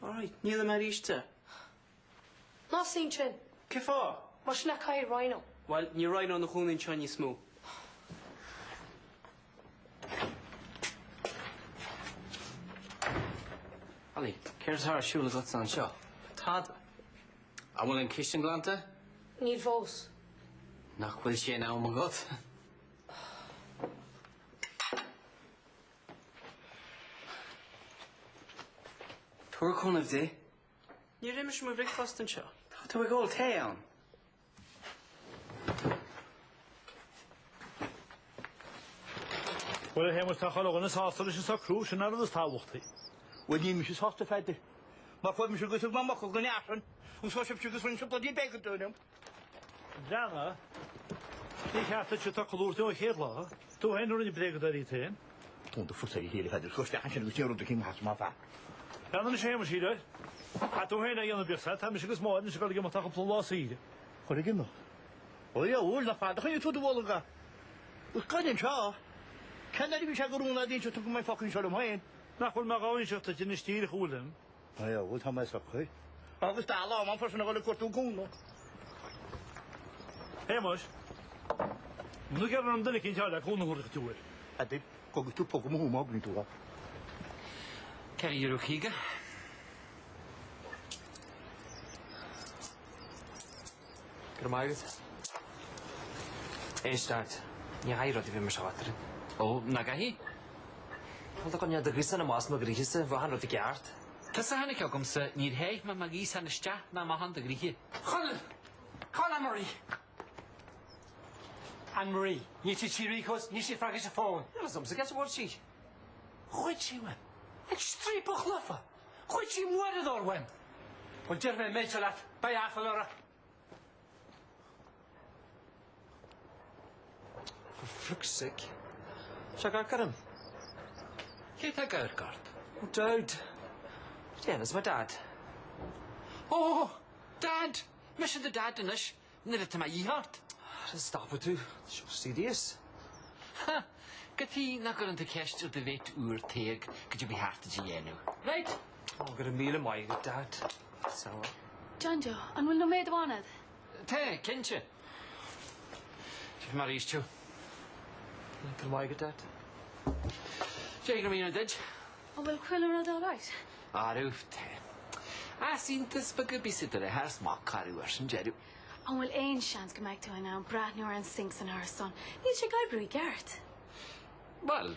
Alright, ní fheadfaidh mé arís é. Ná suigh ansin. Cén fáth? Mar sin é cathaoir Rhino. Bhuel, níl Rhino ina chónaí anseo níos mó. Ollie, céard atá ar siúl agatsa anseo? Tada. An bhfuil an chistin glanta? Níl fós. Nach bhfuil sé in am agat? Tabhair cúnamh di. Níor ith mise mo bhricfeasta anseo. Tá tú ag ól tae ann. Bhuel, a Shéamuis, tá chuile dhuine sásta leis an socrú, sin an rud is tábhachtaí. Bhuel, níl mise sásta, a Pheadair. Mar chuaigh mise agus thug mé m'fhocal don fhear sin, agus chuaigh sibhse agus rinne sibh bloody bréagadóir liom. Leana, ní ceart duit an focal a thabhairt ón chéad lá. Tú féin a rinne bréagadóir díot féin. Tóin do phus ar a chéile, a Pheadair, gabh isteach ansin agus déan rud eicínt maith as mar fear. Lean anois a Shéamuis, a shíleáil. Caithfidh tú féin é a dhéanamh bíodh tá mise agus Máire anois ag dul ag imeacht ar chúpla lá saoire. Dul ag imeacht? Ó dhiabhail, nach fada a choinnigh tú do bholg é. Agus gan anseo? Cén air a bhí sé go rún a'd inseacht dom go mbeinn fágtha anseo liom féin? Nach bhfuil mé dhá inseacht duit anois díreach a William. Ó dhiabhail, tá mé socair. Agus dá lá an freisin a dhul ag cuartú cúnamh. Shéamuis, nó gearr orm duine eicínt a fháil le cúnamh a thabhairt duit. A Pheadair, gheobhaidh tú póg i mo shó má oibríonn tú é. €4.50. Go raibh maith agat. Éist, Dad. Ní chaithfidh rud a bheith mar seo eadrainn. Ó, nach gcaithfidh? Bhuel, dá gcoinneodh do ghríosán amach as mo ghnoithese, bheadh an rud i gceart. Tusa a tháinig chugamsa, níor shéith mé mo ghríosán isteach ná amach chun do ghnoithe. Chonaill! Cá bhfuil Anne Marie? Anne Marie, níl sí trí ríomhphost, níl sí ag freagairt a fón. Níl a fhios agamsa cé a bhfuil sí. Ghoid sí uaim. Ag striapach lofa! Ghoid sí m'uaireadóir uaim! Bhuel, déarfaidh mé an méid seo leat, beidh aiféala uirthi. For fluk's sake. Seo ag amharc orm. Cé tá ag amharc ort? Oh, Dad. Déanfaidh mo Dad. Ó! Dad! Mise do Dad anois. Nuair atá mé a dhíth ort. Stopfaidh tú. Tá seo serious. Ha! Cad chuige nach gcuireann tú ceist ar do mhéit úr Tadhg cad é ba cheart duit a dhéanamh. Right? Ó, go raibh míle maith agat, Dad. So. John Joe, an bhfuil nóiméad amháin agat? Tá, cinnte. Tífidh mé arís thú. Go raibh maith agat, Dad. Dé go raibh míle duit. An bhfuil chuile rud alright? Arú, tá. Easaontas beag a bhí sa deartháir is mac arú ar an deireadh. An bhfuil aon seans go mbeidh tú in ann breathnú ar an sinc san árasán? Níl sé ag oibriú i gceart. Bhuel,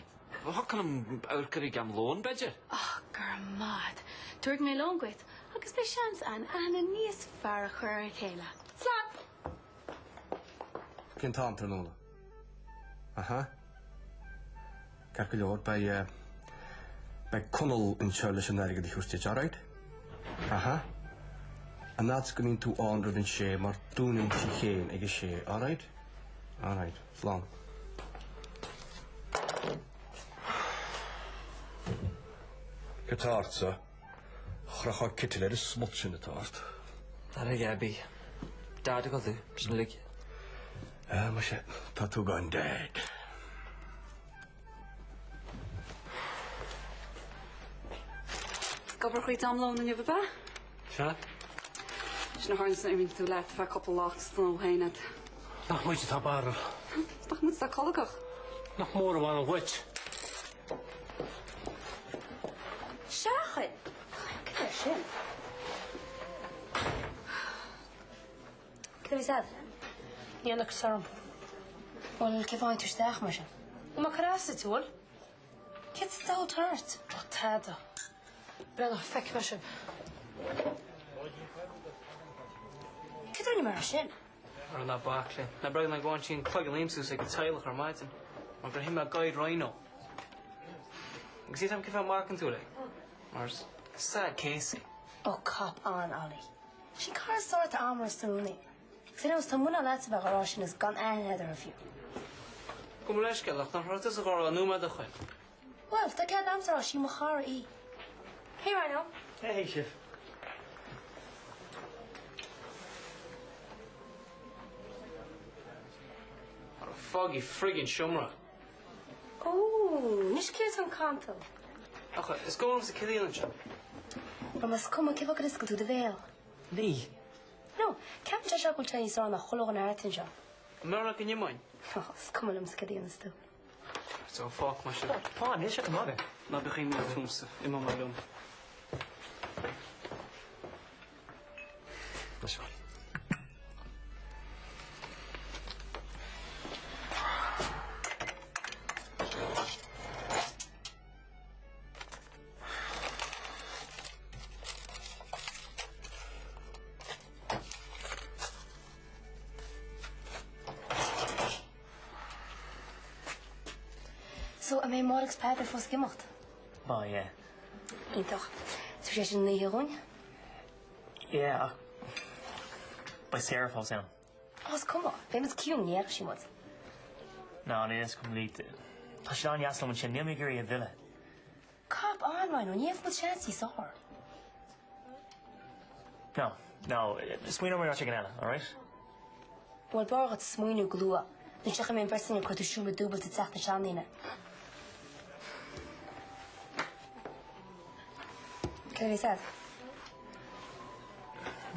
thiocfadh liom amharc air ag am lóin, b'fhéidir. Oh, go raibh maith agat. Tabharfaidh mé lón dhuit agus beidh seans a'inn aithne níos fearr a chur ar a chéile. Slán! Cén t-am tráthnóna? Aha. Ceart go leor, beidh, eh, beidh Conall anseo leis an airgead a thabhairt duit, alright? Aha. An fhad is go mbíonn tú ann roimh an sé mar dúnann sí féin ag a sé, alright? Alright, slán. Cad tá ortsa? Chrochfá citeal ar an smut sin atá ort. Ar a Gabby. Dad ag dul, sin uilig. Ah, muise, tá tú gan Dad. Ag obair chuid am lóin inniu, ab ea? Sea. Sin a tharlaíonn nuair a imíonn tú leat ar feadh cúpla lá agus do ghnó féin agat. Nach muid atá barrúil. Nach muid atá colgach. Nach mór a mh'anam dhuit. Seachain! Cad é sin? Cad a bhí agat? Níl ocras orm. Bhuel, cén fáth a dtéann tú isteach mar sin? Bhfuil mé ag cur as duit, an bhfuil? Céard sa diabhal atá ort? Ó, tada. Breathnaigh, feicfidh mé sibh. Céard a rinne mé sin? Ara ná bac linn. Ná breathnaigh go bhfaigheann sí an cloigeann liom suas ag an teaghlach ar maidin. Mar gur shuigh mé i gcathaoir Rhino. Agus ní cén fáth a mbacann tú léi. Mar is sad case í. Oh cop on, Ollie. Sin cara sórt ama is oiriúnaí. Agus ar nós, tá muineál agat a bheith á rá sin is gan aithne agat uirthi fiú. Gabh mo leithscéal, ach nach raibh tusa dhá rá nóiméad ó shoin. Bhuel, tá cead a'msa a rá, sí mo chara í. Hey Rhino. Hey sibh. Ara fág í friggin seomra. Ó, anois cé atá an cantal? Ach is cuma liomsa Cillian anseo. Mar más cuma, cén fáth gur oscail tú do bhéal? Lee. No, ceapann sé seo go bhfuil sé níos fearr ná chuile dhuine thart anseo. An mb'fhearr leat go n-imeoinn? Oh, is cuma liomsa céard a dhéanas tú. So, fágfaidh mé sibh. Fan, níl sé go maith. Ná bíodh imní ort fúmsa, imeoidh mé liom. Leis seo. So, an mbeidh Máire agus Peadar fós ag imeacht? Beidh, yeah. Iontach. Tabharfaidh sé sin an oíche dhúinn? Yeah, ach beidh Sarah fós ann. Ó, is cuma. Beidh muid ciúin, ní fheicfidh sí muid. No, níl a fhios agam, Lee. Tá siad an-deas liom ansin, níl mé ag iarraidh a mhilleadh. Cop on, Rhino, ní fhéadfadh muid seans níos fearr. No, no, smaoineoidh mé ar áit éigin eile, alright? Bhuel, b'fhearr dhuit smaoineamh go luath, nó tiocfaidh mé an bheirt ag cuartú seomra dúbailte i dteach na seandaoine. Céard a bhí agat?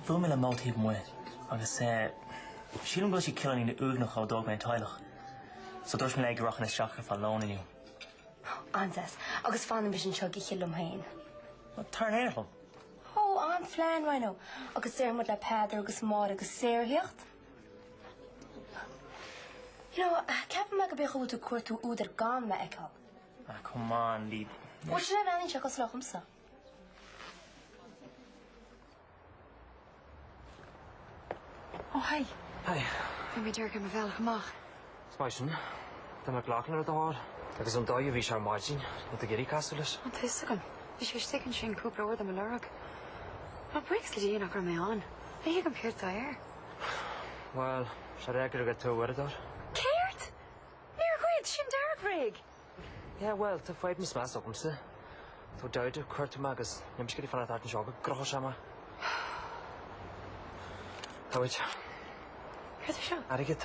Bhuail mé le Mo taobh amuigh agus eh sílim go bhfuil sí cineáilín uaigneach ó d'fhág mé an teaghlach. So dúirt mé léi go rachainn isteach ar feadh lóin inniu. An-deas. Agus fanfaidh mise anseo ag ithe liom féin. Tar in éineacht liom. Ó, an-phlean, Rhino. Agus déarfaidh muid le Peadar agus Máire agus Sarah a theacht. You know, ceapann mé go b'fhéidir go bhfuil tú ag cuartú údar gan mé a fheiceáil. Ah, come on, Lee. Bhuel, sin é a bhreathnaíonn sé cosúil le dhomsa. Ó, haigh. Haigh. Bhí mé díreach ar mo bhealach amach. Is maith sin. Tá McLaughlin ar do thóir. Agus an dóigh a bhí sé ar maidin, níl tú ag iarraidh casadh leis. Tá fhios agam. Bhí sé istigh ansin cúpla uair do mo lorg. Ná buíochas le Dia nach raibh mé ann. Ní thuigim céard atá air. Bhuel, sé rá gur ghoid tú a uaireadóir. Céard? Níor ghoid! Sin dara bréag! Yeah, bhuel, tá fadhb níos measa agamsa. Tá O'Dowd ag cuartú mé agus níl mise ag iarraidh fanacht thart anseo go gcruthóidh sé mé. Tabhairt. Céard é seo? Airgead.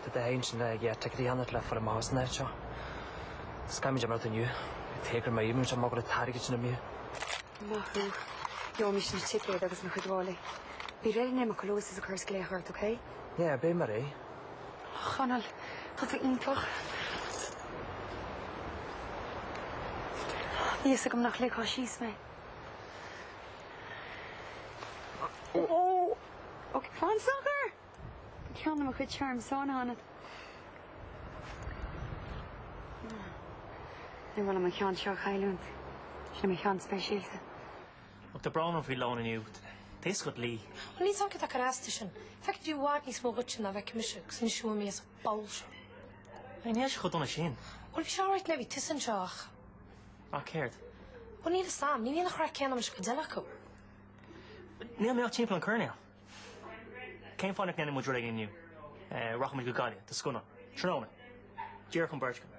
Tá d'aghaidh ansin le yeah, ticéad a cheannacht le fáil amach as an áit seo. Is caithfimid imeacht inniu. Bhí t-éagar maith muid amach go bhfuil an t-airgead sin imithe. Maith thú. Gheobhaidh mise na ticéid agus mo chuid málaí. Bí réidh in imeacht chomh luath is a chuireas glaoch ort, okay? Yeah, beidh mé réidh. A Chonaill, tá tú iontach. Bhí fhios agam nach ligfeá síos mé. Ó! Ok, fan socair! Tá ceann de mo chuid charms sáinnithe ionat. Ní maith liom an ceann seo a chailliúint. Sin é mo cheann speisialta. Ach tá brón orm faoi lón inniu. Tá fhios agat Lee. Bhuel, níl 's agam céard atá ag cur as duit sin. Feicim i bhfad níos mó dhuitse ná a bhfeicim mise agus anois uaim é as an bpoll seo. Hey, níl sé chomh dona sin. Bhuel, bhí sé alright nuair a bhí tusa anseo ach. Ach céard? Bhuel, níl 'fhios a'm. Ní bhíonn an chraic céanna leis an gcuid eile acu. Níl mé ach timpeall an choirnéil. Cén fáth nach ndéanann muid rud éigin inniu? Rachaidh muid go Gaillimh, do scannán. Tráthnóna. Díreach an bheirt againn.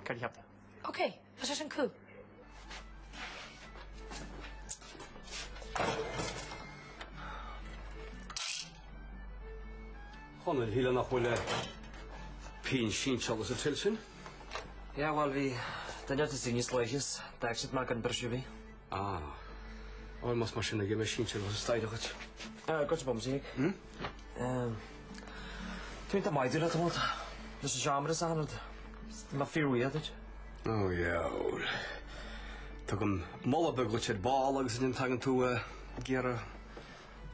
Céard a cheap tú? Ok, tá sé sin cool. Chonaill, shílfeá nach bhfuil pingin sínseála sa till sin? Yeah, bhuel, bhí duine de na daoine sa leigheas, d'fhág siad mé gan briseadh ar bith. Ah. Bhuel, más mar sin é, gheobhaidh mé sínseáil as an staighre dhuit. Goitse bum tig. Hmm? Tá iontach maith dúil agat, leis an seomra is achan rud. Tá mé fíorbhuíoch duit. Ó dheabhail. Tugaim moladh beag dhuit ar ball agus ansin tagann tú ag iarraidh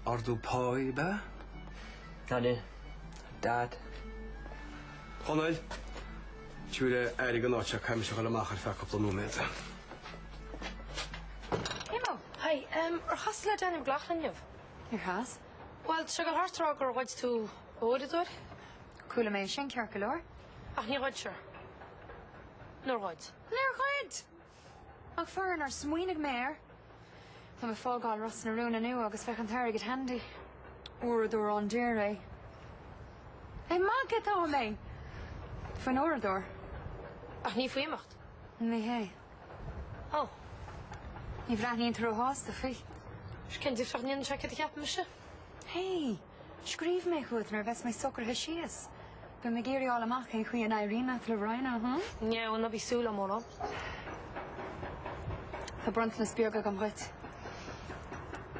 ardú páí, ab ea? Nanny. Dad. Chonaill, tabhair aire don áit seo, caithfidh mise a dhul amach ar feadh cúpla nóiméad. Hey Mo. Hi, ar chas tú le Danny McLaughlin inniu? Níor chas. Bhuel, tá sé ag dul thart ag rá gur ghoid tú a uaireadóir. Chuala mé sin ceart go leor. Ach níor ghoid sure. Nár ghoid? Níor ghoid! Ach faraor nár smaoinigh mé air. Tá mé ag fágáil Ros na Rún inniu agus bheadh an t-airgead handy. Uaireadóir an-daor é. Ag magadh atá mé! Faoin uaireadóir. Ach ní faoi imeacht. Ní hea. Ó. Ní bhreathnaíonn tú róshásta faoi. Cén difríocht a ndéanann sé céard a cheapann mise? Hey! Scríobhfaidh mé chugat nuair a bheas mé socraithe síos. Beidh mé ag iarraidh fháil amach cén chaoi a n-éiríonn leat le Rhino, huh? Ní, ná bí ag súil le mórán. Tá bronntanas beag agam dhuit.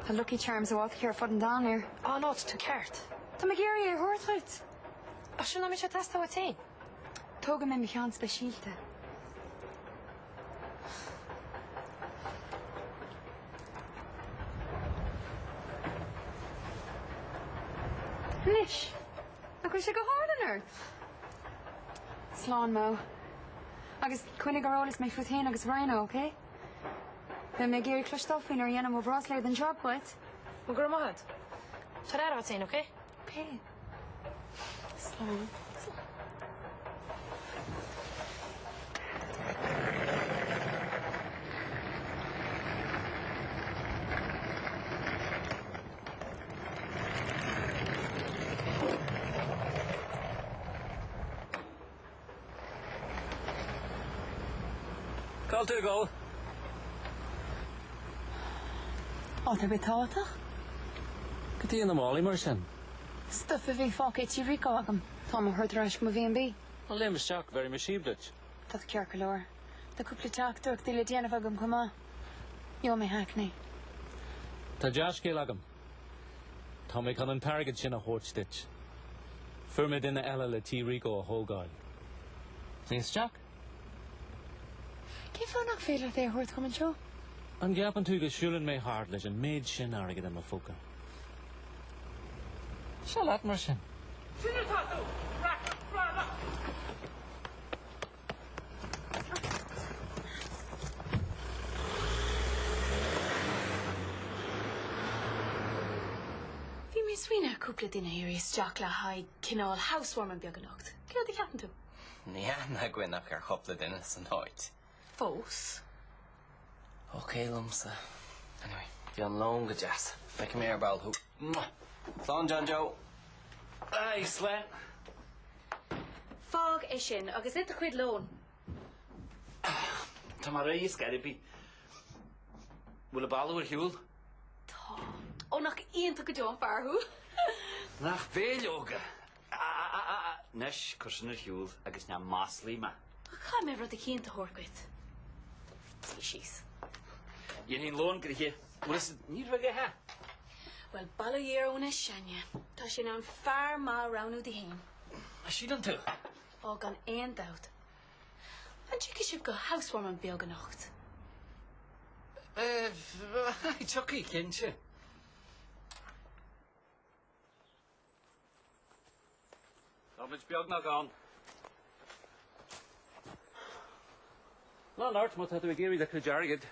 Tá Lucky Charms i bhfad aici ar fud an domhain air. Á no, tá tú ceart. Tá mé ag iarraidh é a thabhairt dhuit. Ach sin nach mbeidh sé ag teastáil uait féin. Tógfaidh mé mo cheann speisialta. Anois, nach bhfuil sé go hálainn ort? Slán, Mo. Agus coinnigh ar eolas mé fút féin agus Rhino, ok? Beidh mé ag iarraidh cloisteáil faoi nuair a dhéanaim mo bhráisléad den job dhuit. Go raibh maith agat. Tabhair aire duit féin, ok? Ok. Slán. Cá bhfuil tú ag dul? Áit ar bith tábhachtach? Cad é na málaí mar sin? Stuif a bhí fágtha i tí Rico agam. Táim á thabhairt ar ais go mo B&B. Bhuel, léim isteach, bhéarfaidh mé síob duit. Tá tú ceart go leor. Tá cúpla teachtaireachtaí le déanamh agam chomh maith. Gheobhaidh mé hackney. Tá dea-scéal agam. Tá mé chun an t-airgead sin a thabhairt duit. Fuair mé duine eile le tí Rico a thógáil. Léim isteach. Cén fáth nach féidir leat é a thabhairt chugam anseo? An gceapann tú go siúlann mé thart leis an méid sin airgid i mo phóca? Seo leat mar sin. Sin atá tú! Breacach bradach! Bhí mé ag smaoineamh ar cúpla duine a iarraidh isteach le haghaidh cineál housewarming beag anocht. Céard a cheapann tú? Níl aithne againn ach ar chúpla duine san áit. Fós. Ok liomsa. Anyway, bhí an lón go deas. Feicfidh mé ar ball thú. Slán John Joe. Aye, slán. Fág é sin agus ith do chuid lóin. Tá mé réidh ar scor ar bith. Bhfuil an boladh ar shiúl? Tá. Ó nach iontach go deo an fear thú. Nach béileoga! Anois, cuir sin ar shiúl agus ná maslaigh mé. Ach caithfidh mé rud eicínt a thabhairt dhuit. Suigh síos. Dhéanfainn lón gnoitheach. Bhfuil fhios a'd, ní raibh aige. Bhuel, bail ó Dhia ar Óna Seaine. Tá sé in ann fear maith a roghnú di fhéin. An síleann tú? Ó, gan aon dabht. An dtiocfaidh sibh go housewarming beag anocht? Eh, tiocfaidh, cinnte. Tá muid beagnach ann. Lán ort má tá tú ag iarraidh do chuid airgid.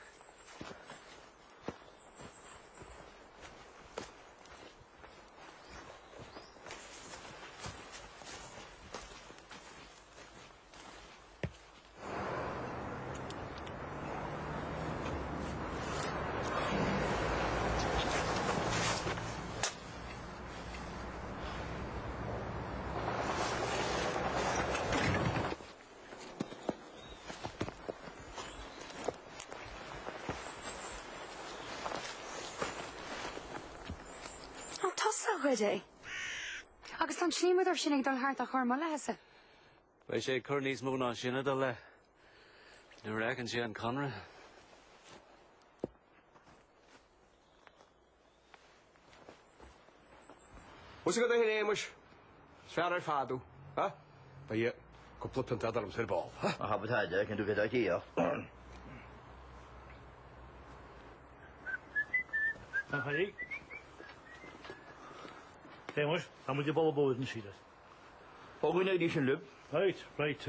An tusa a ghoid é? Agus tá an slíomadóir sin ag dul thart á chur i mo leithse. Beidh sé ag cur níos mó ná sin i do leith nuair a fheiceann sé an conradh. Bhfuil fhios agat a Shéamais, is fear ar fad thú, ha? Beidh cúpla pionta ormsa ar ball, ha? Ach abair tada, cén tú bheith á chéadh. A Shéamais, tá muid ag bolladh bóthair anois, sílim. Fágfaidh mé arís sin libh. Right, right.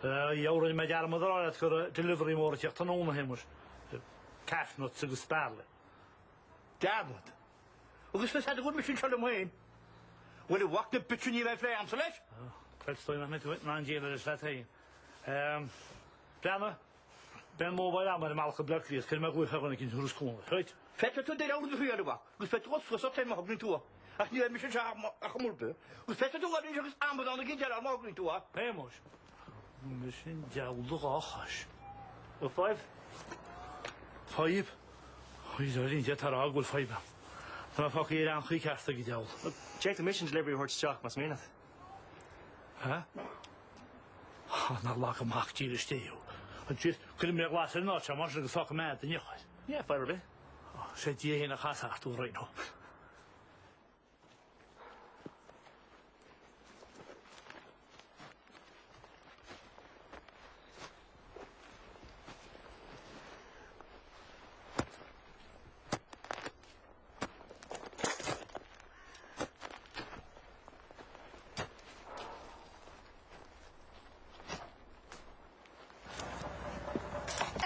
Dheabhraigh rinne mé dearmad a rá leat go raibh delivery mór ag teacht tráthnóna, a Shéamais. Calf nuts agus sparley. Dearmad? Agus fios a'd go bhfuil mise anseo liom féin. Bhuel, a mhac na bithe ní bheidh plé a'msa leis. Bhuel, is dóigh nach mbeidh tú in ann déileáil leis leat féin. Breathnaigh, beidh an mobile a'm ar an mbealach go Bleá Cliath, cuirfidh mé glaoch ar dhuine eicínt a thabharfas cúnamh, right? Feicfidh tú deir amhrán faoi ar a mhac, agus beidh tú suas ort féin má thograíonn tú é. Ach ní bheidh mise anseo ach am ar bith, agus feicfidh tú arís agus amadán ag an deireadh má thograíonn tú é. Shéamais, mise an diabhal do dhá chois. Bhfuil fadhb? Fadhb? D'fhéadfá a rá go bhfuil fadhb ann. Tá mé fágtha ar an chaoi ceart ag an diabhal. D'fhéadfadh mise an delivery a thabhairt isteach más mian leat. Ha? Nach lag amach dílis Dé thú. Ansin, cuirfidh mé glas ar an áit seo mar sin agus fágfaidh mé do neochair. Yeah, fadhb ar bith. Sé Dia fhéin a chas thart thú, a Rhino.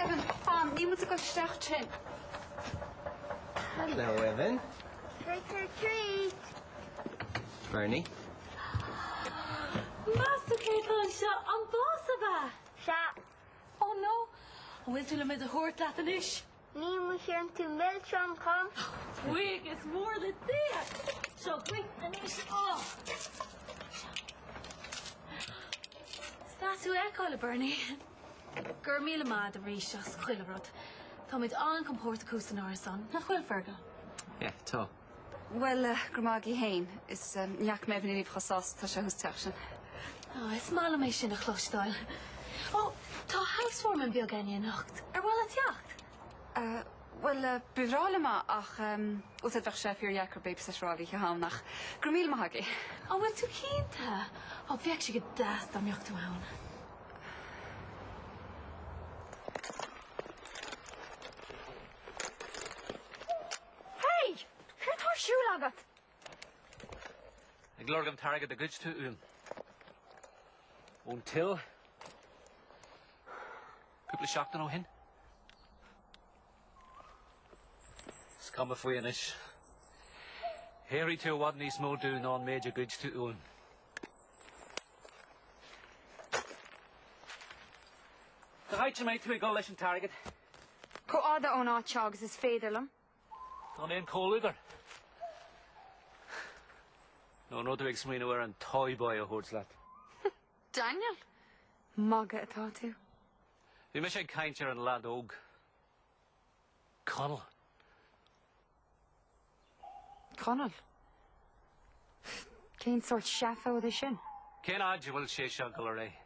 Evan, fan, níl muid ag dul isteach ansin. Hello, Evan. Trick or treat! Bernie. Meas tú cé atá anseo? An boss ab ea? Sea. Oh no! An bhfuil tú le muid a thabhairt leat anois? Ní má chuireann tú milseáin chugam. Buíochas mór le Dia! Seo dhuit anois. Oh! Is deas thú a fheiceáil, a Bernie. Go raibh míle maith agat arís as chuile rud. Táimid an-chompordach thuas san árasán, nach bhfuil, Fergal? Yeah, tá. Bhuel, go raibh maith agaibh fhéin. Is ní fhaca mé Evan ariamh chomh sásta is atá sé thuas sa teach sin. Oh, is maith liom é sin a chloisteáil. Oh, tá housewarming beag againne anocht. Ar mhaith leat teacht? Bhuel, ba bhreá liom é ach bhfuil fhios agat bheadh sé fíordheacair babysitter a fháil oíche Dhomhnach. Go raibh míle maith agaibh. An bhfuil tú cinnte? Ó, bheadh sé go deas dá mbeadh tú ann. Hey! Céard tá ar siúl agat? Ag lorg an t-airgead a ghoid tú uaim. Ón till. Cúpla seachtain ó shin. Is cuma faoi anois. Shaothraigh tú i bhfad níos mó domh ná an méid a ghoid tú uaim. Cá háit a mbeidh tú ag dul leis an t-airgead? Chomh fada ón áit seo agus is féidir liom. Gan aon chomhluadar? Nó an raibh tú ag smaoineamh ar an toy boy a thabhairt leat? Daniel! Magadh atá tú. Bhí mise ag caint ar an leaid óg. Conall. Conall? Cén sórt seafóid é sin? Cén fhaid a bhfuil sé seo ag dul ar aghaidh?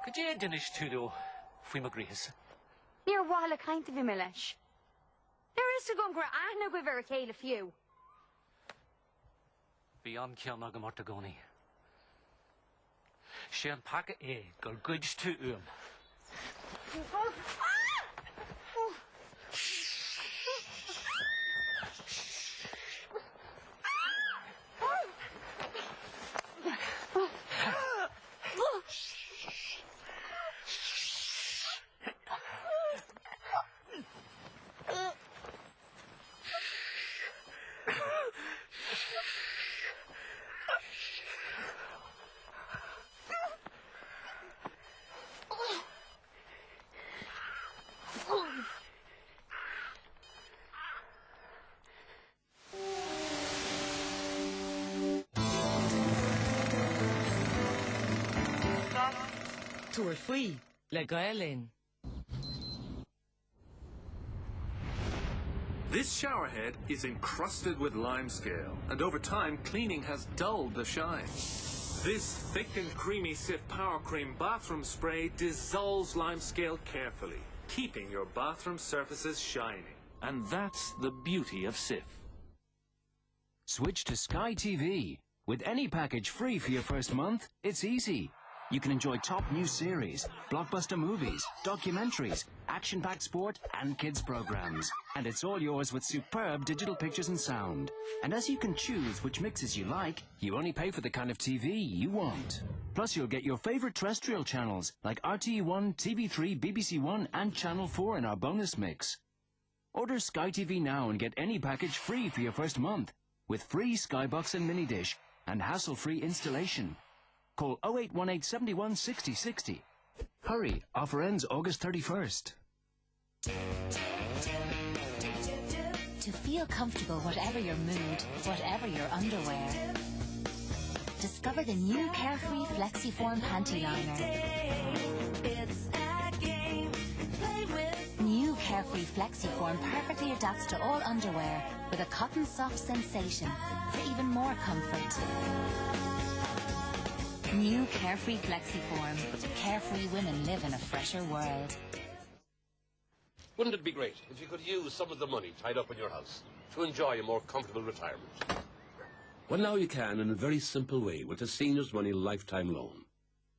Cad é a d'inis tú dó faoi mo ghnoithe-sa? Ní ar mhaithe le caint a bhí mé leis. Ní raibh fhios agam go raibh aithne agaibh ar a chéile fiú. Bhí an-chion agam ort i gcónaí. Sé an peaca é gur ghoid tú uaim. Tabhair faoi le Gael Linn. This showerhead is encrusted with limescale, and over time, cleaning has dulled the shine. This thick and creamy Cif Power Cream bathroom spray dissolves limescale carefully, keeping your bathroom surfaces shining. And that's the beauty of Cif. Switch to Sky TV. With any package free for your first month, it's easy. You can enjoy top new series, blockbuster movies, documentaries, action-packed sport and kids programs. And it's all yours with superb digital pictures and sound. And as you can choose which mixes you like, you only pay for the kind of TV you want. Plus, you'll get your favorite terrestrial channels like RTE1, TV3, BBC One and Channel 4 in our bonus mix. Order Sky TV now and get any package free for your first month with free Skybox and mini dish and hassle-free installation. Call 0818 71 60 60. Hurry, offer ends August 31st. To feel comfortable whatever your mood, whatever your underwear. Discover the new Carefree Flexiform Panty Liner. New Carefree Flexiform perfectly adapts to all underwear with a cotton soft sensation for even more comfort. New Carefree Flexiform. Carefree women live in a fresher world. Wouldn't it be great if you could use some of the money tied up in your house to enjoy a more comfortable retirement? Well, now you can in a very simple way with the Seniors Money Lifetime Loan.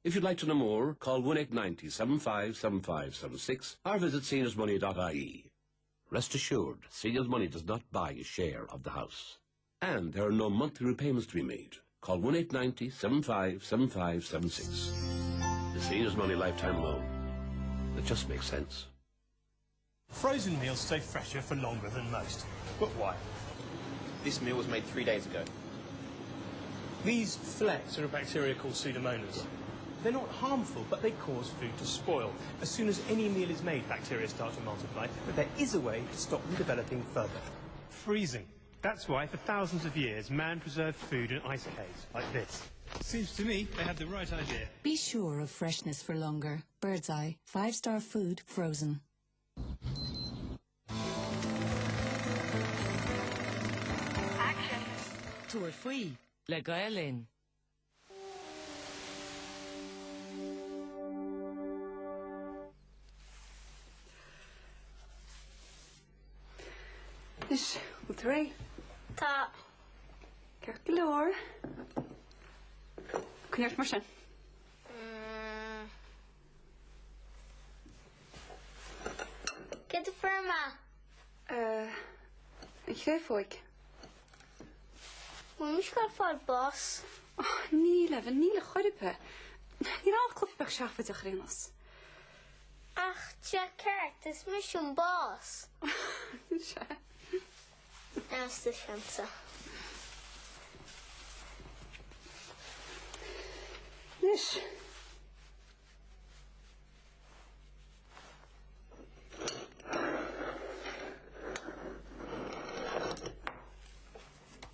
If you'd like to know more, call 1890 757576 or visit seniorsmoney.ie. Rest assured, Seniors Money does not buy a share of the house. And there are no monthly repayments to be made. Call 1890 757576. The Seniors Money Lifetime Loan. It just makes sense. Frozen meals stay fresher for longer than most. But why? This meal was made three days ago. These flecks are a bacteria called Pseudomonas. They're not harmful, but they cause food to spoil. As soon as any meal is made, bacteria start to multiply, but there is a way to stop them developing further. Freezing. That's why, for thousands of years, man preserved food in ice caves, like this. Seems to me they had the right idea. Be sure of freshness for longer. Bird's Eye, five-star food frozen. Action. Tabhair faoi le Gael Linn. Anois, bhfuil tú réidh? Tá. Ceart go leor. Coinnigh ort mar sin. Céard a fuair mé? An chréafóig. Bhfuil mise ag gabháil a fáil bás? Níl, Evan, níl ar chor ar bith. Níl ann ach cluiche beag seafóideach ar aon nós. Ach tá ceart, is mise an bás. Sea. Anois do cheannsa. Anois.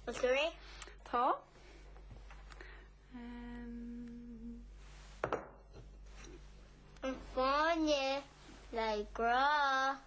Bhfuil tú réidh? Tá. An fáinne le grá.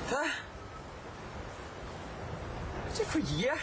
Tá? Cad é faoi Dhia?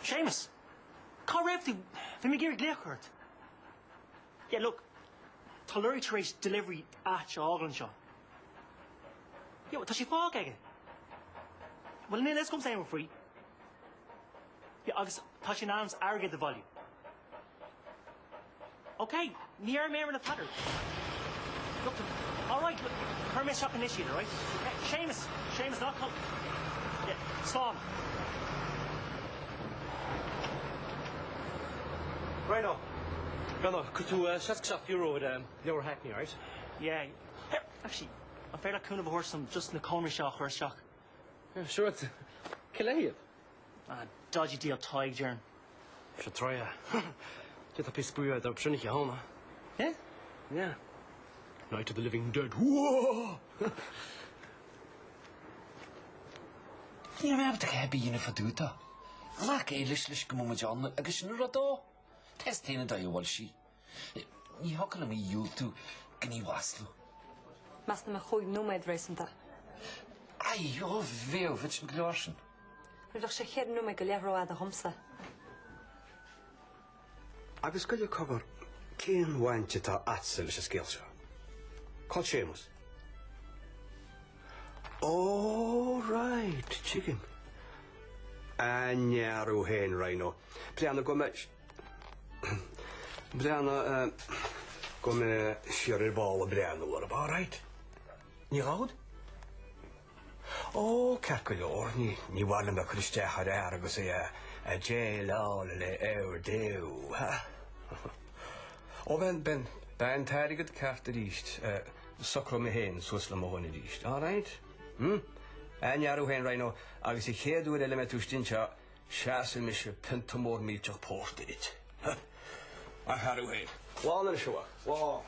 Séamus! Cá raibh tú? Bhí mé ag iarraidh glaoch ort. Yeah, look, tá lorry tar éis delivery ait a fhágáil anseo. Yeah, tá sé fágtha aige. Bhuel, níl a fhios agam aon rud faoi. Yeah, agus tá sé in ainm is airgead a bhailiú. Ok, ní dhearna mé aon rud le Peadar. Look, alright, look, cuirfidh mé isteach anois iad, alright? Séamus, Séamus, ná call. Yeah, slán. Right, Brenna, chuir tú €67 ar leabhar Hackney, right? Yeah. Here, actually, an féidir leat cúnamh a thabhairt dom just na cónraí seo a chur isteach? Yeah, sure. Cé léi iad? Ah, dodgy deal Tadhg, déarfainn. Sure try é. D'fhéadfadh píosa spraoi a bheith sin a sheoladh. Yeah? Yeah. Night of the Living Dead. Whoa! Ach ní raibh mé ábalta a dhath ar bith a dhéanamh fá dtaobh dó. Ghlac Éilis leis go mbeadh muid ann agus sin an rud dó. Tá fhios agat féin an dóigh a bhfuil sí. Ní thiocfadh liom í a dhiúltú gan í a mhaslú. Meas tú an mbeadh chúig nóiméad réasúnta. Aye, ó bheadh, bheadh sin go leor sin. Bhuel bheadh sé cheithre nóiméad go leith rófhada dhomsa. Agus gabh i leith cogar, cén bhaint atá a'dsa leis an scéal seo? Cá bhfuil Séamus? Ó, right, tuigim. A ndearú féin, Rhino. Breathnaigh go mbe... Breathnaigh, go mbe siar ar ball ag breathnú orthu, all right? Ní ghabhad? Ó, ceart go leor, ní ní mhaith liom bheith ag cur isteach ar fhear agus é a déileáil le ordú, ha? Ó, beidh beidh beidh an t-airgead ceart arís, socróidh mé féin suas le mo dhuine arís, all right? Hm? A ndearú féin, Rhino, agus an chéad uair eile a mbeidh tú istigh anseo, seasfaidh mise pionta mór millteach pórtair duit. Ha? A ndearú féin. Slán anois, a mhac, slán.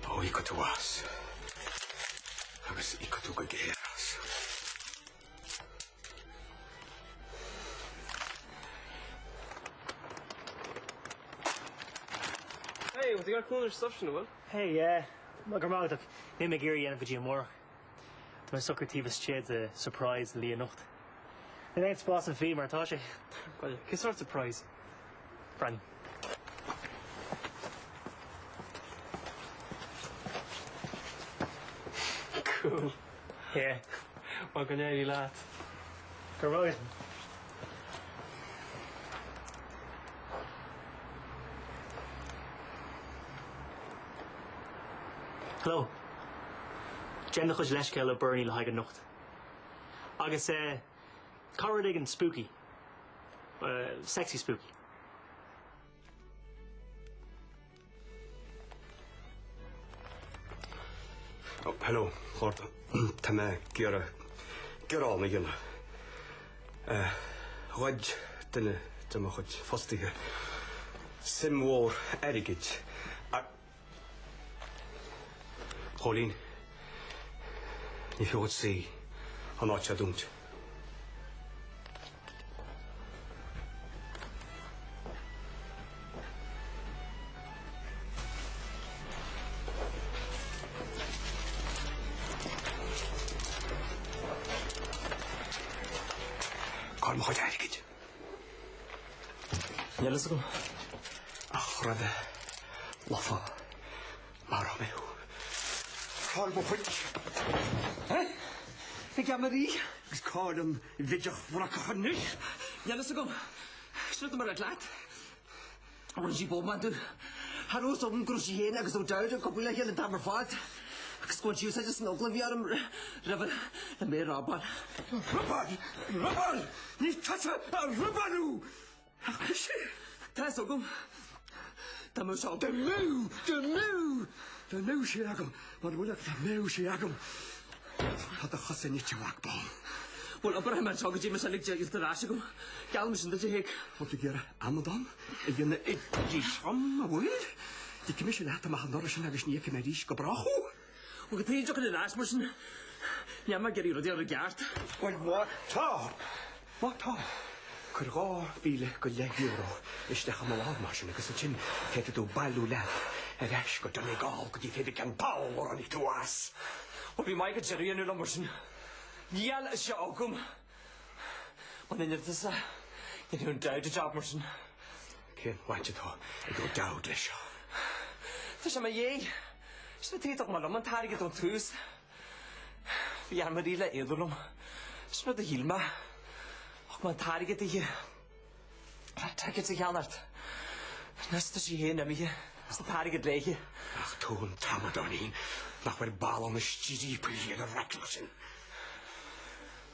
Ó, íocfaidh tú as. Agus íocfaidh tú go géar as. Hey, bhfuil tú ag cúnamh stuff sin, an bhfuil? Hey, yeah. Go raibh maith agat, ach níl mé ag iarraidh a dhéanamh go dtí amárach. Tá mé socair taobh istigh de surprise le anocht. Níl aon spás an faoi mar atá sé. Bhuel, cén sórt surprise? Breathnaigh. Cool. Yeah. Bhuel, go n-éirí leat. Go raibh maith agat. Hello. Déan do chuid leithscéal le Bernie le haghaidh anocht. Agus eh, caith rud éigin spooky. Eh, sexy spooky. Oh, hello, Lord. Tá mé ag iarraidh gearán a dhéanamh. Eh, ghoid duine de mo chuid fostaithe suim mhór airgid a... Chóilín, ní fiú dhuit suí an áit seo a dúint. Cá bhfuil mo chuid airgid? Níl fhios agam. Ach raibh lofa. Maróidh mé thú. Cá bhfuil mo chuid? Eh? Bhí geamairí. Agus cá bhfuil an bhideach bhrocach anois? Níl fhios agam. Sin rud a mbeadh leat. Rinne sí bómán domh. Cha raibh fhios agam go raibh sí féin agus O'Dowd ag obair le chéile an t-am ar fad. Agus bhain sí úsáid as an eagla a bhí orm roimhe le mé a robáil. Robáil! Robáil! Ní tusa a robáil thú! Ach mise, tá fhios agam, dá mbeadh sé agam. Dá mbeadh! Dá mbeadh! Dá mbeadh sé agam! Mar bhfuil ach dá mbeadh sé agam! Tá do chosa nite, a mhac bán. Bhuel, oibreoidh mé anseo go dtí mise uilig díolta ar ais agam. Geallaim sin duit, a Thaidhg. Bhfuil tú ag iarraidh amadán a dhéanamh i dtír an bhfuil? Tiocfaidh mise leat amach an doras sin agus ní fheicfidh mé arís go brách thú. Bhuel, cad chuige a dtiocfainn ar ais mar sin? Níl mé ag iarraidh rudaí a chur i gceart. Bhuel, má tá, má tá, cuir €12,000 isteach i mo lámh mar sin agus ansin féadfaidh tú bailiú leat ar ais go Donegal go dtí pé bith cén poll a tháinig tú as. Bhuel, bhí maith agat deireadh a dhéanamh liom mar sin. Níl a fhios agam. Má ndeineann tusa, déanfaidh an Dowd an jab mar sin. Cén bhaint atá ag O'Dowd leis seo? Tá sé i mo dhiaidh. Sin an tuige a dtug mé liom an t-airgead ón tús. Bhí Anne-Marie le éalú liom. Sin rud a shíl mé. Thug mé an t-airgead dithe. Le ticket a cheannacht. Anois tá sí féin imithe. Is an t-airgead léithe. Ach tú an t-amadáinín nach bhfuil balla na stríopaí ar an raic sin.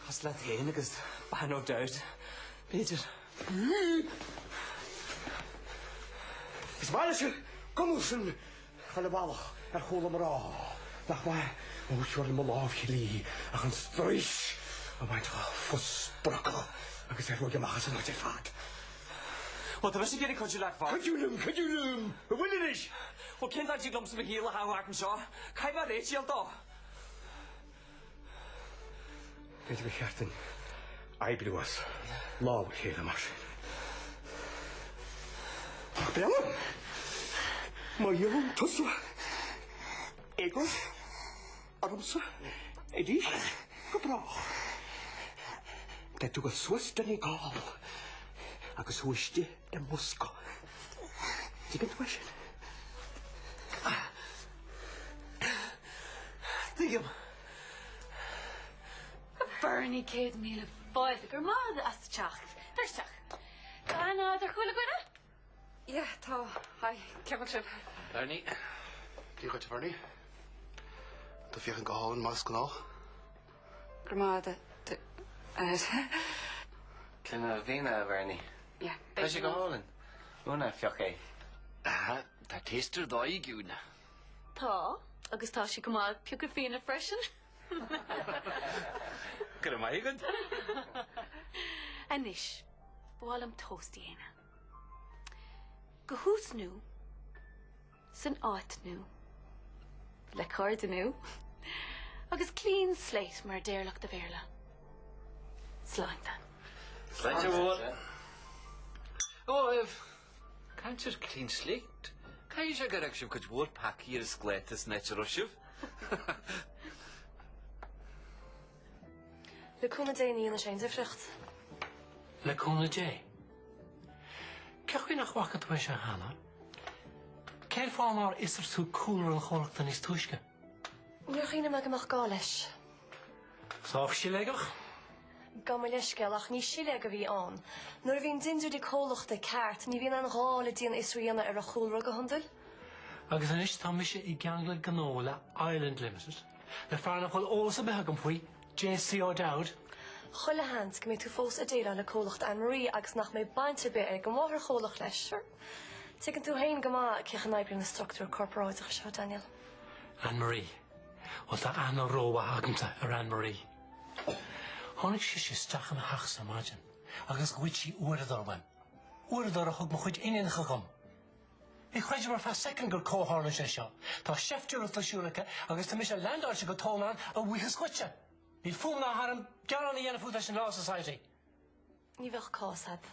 Cosúil leat féin agus bean O'Dowd, b'fhéidir. Is maith leis an gconradh sin a chur i bhfalach ar chúla mná, nach maith? Ó, sure mo lámh chlí ach an straois a bhaint dá fospriocadh agus é a ruaigeadh amach as an áit ar fad. Bhuel, tá mise ag iarraidh cuidiú leat, Bhart. Cuidiú liom, cuidiú liom! An bhfuil anois? Bhuel, cén fáth a dtig liomsa mo shaol a chaitheamh thart anseo? Caithfidh mé réiteach a fháil dó. B'fhéidir gur cheart dúinn oibriú as lámh a chéile mar sin. Ach breathnaigh! Má dhéanann tusa éagóir ormsa arís go brách, beidh tú ag dul suas Donegal agus thú istigh i mbosca. Tuigeann tú é sin? Tuigim. A Bernie, 100,000 fáilte, go raibh maith agat as teacht. Tar isteach. Tá aithne agat ar chuile dhuine? Yeah, tá. Hi, cén chaoi a bhfuil sibh? Bernie. Dia dhuit, a Bhernie. Tá tú ag féachaint go hálainn, mar is gnách. Go raibh maith agat, a Ed. Gloine fíona, a Bhernie. Yeah. Tá sé go hálainn. Úna, pioc é. Tá taste ar dóigh ag Úna. Tá, agus tá sí go maith ag piocadh fíona freisin. Go raibh maith agat. Anois, ba mhaith liom toast a dhéanamh. Do thús nua, san áit nua, le cairde nua, agus clean slate mar a deir lucht an Bhéarla. Sláinte. Sláinte mhór. Ó, caint ar clean slate. Caithfidh sé gur fhág sibh cuid mhór peacaí ar an scláta san áit a raibh sibh. Le cúnamh Dé ní dhéanfaidh sé aon difríocht. Le cúnamh Dé? Cén chaoi nach bhfaca tú é seo cheana? Cén fáth nár fhiosraigh tú cúlra an chomhlachta níos túisce? Níor chuimhnigh mé go mbeadh gá leis. Sách siléigeach? Gabh mo leithscéal, ach ní siléig a bhí ann. Nuair a bhíonn dindiúirí comhlachta ceart, ní bhíonn aon ghá le dianfhiosrú a dhéanamh ar a chúlra go hiondúil. Agus anois tá mise i gceangal gnó le Island Limited, le fear nach bhfuil eolas ar bith agam faoi, J.C. O'Dowd. Chuile sheans go mbeidh tú fós ag déileáil le comhlacht Anne Marie agus nach mbeidh baint ar bith ag an mháthairchomhlacht leis. Sure. Tuigeann tú féin go maith cén chaoi a n-oibríonn na struchtúir corparáideacha seo, Daniel. Anne Marie. Bhuel, tá aithne rómhaith agamsa ar Anne Marie. Tháinig sise isteach i mo theachsa ar maidin agus ghoid sí uaireadóir uaim. Uaireadóir a thug mo chuid iníonacha dhom. Ní chreidim ar feadh soicind gur comhtharlúint é seo. Tá seiftiúireacht ar siúl aici agus tá mise leaindeáilte go tóin ann a bhuíochas dhuitse. Níl fúm ná tharam gearán a dhéanamh fút leis an Law Society. Ní bheadh cás agat.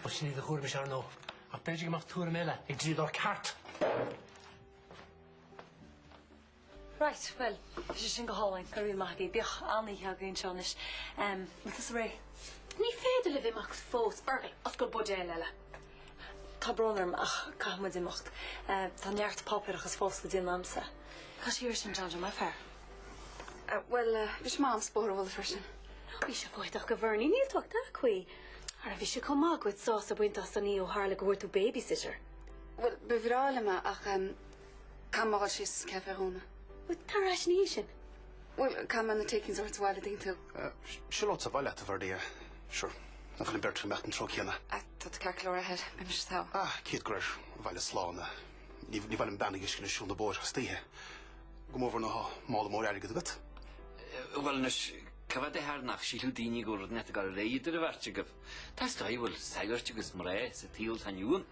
Bhuel, sin í do thuairimse, ar ndóigh. Ach b'fhéidir go mbeadh tuairim eile ag dlíodóir ceart. Right, bhuel, bhí sé sin go hálainn, go raibh míle maith agaibh. Bíodh an-oíche agaibh anseo anois. An bhfuil tusa réidh? Ní féidir libh imeacht fós, Fergal, oscail buidéal eile. Tá brón orm ach caithfidh muid imeacht. Tá neart páipéarachas fós le déanamh a'msa. Cá siar sin, John John, my fear. Bhuel, bhí sé maith a'm spór a bhualadh freisin. Ná bí foighdeach, a Bhernie, níl tú ach d'aclaí. Ara bhí sé chomh maith agat sásamh a bhaint as an oíche ó tharla go bhfuair tú babysitter. Bhuel, ba bhreá liom é ach caithfidh mé a dhul síos sa café a Úna. Bhuel, tar ar ais ina dhiaidh sin. Bhuel, caithfidh mé na takings a thabhairt abhaile, an dtuigeann tú. Siúlódsa abhaile leat, a Bherdie. Sure, nach bhfuil an bheirt ag imeacht an treo céanna? Ah, tá tú ceart go leor, a Ed. Beidh mise togha. Ah, céad go raibh abhaile slán. Ní ní mhaith liom bean ag uisce na siúl na bóithre istoíche. Go mórmhór nuair atá mála mór airgid agat. Bhuel anois, cá bhfad a thar nach sílfeadh daoine go bhfuil rud inteacht ag dul ar aghaidh idir an bheirt agaibh. Tá is dóigh a bhfuil sagairt agus mná sa tsaol atá inniu ann.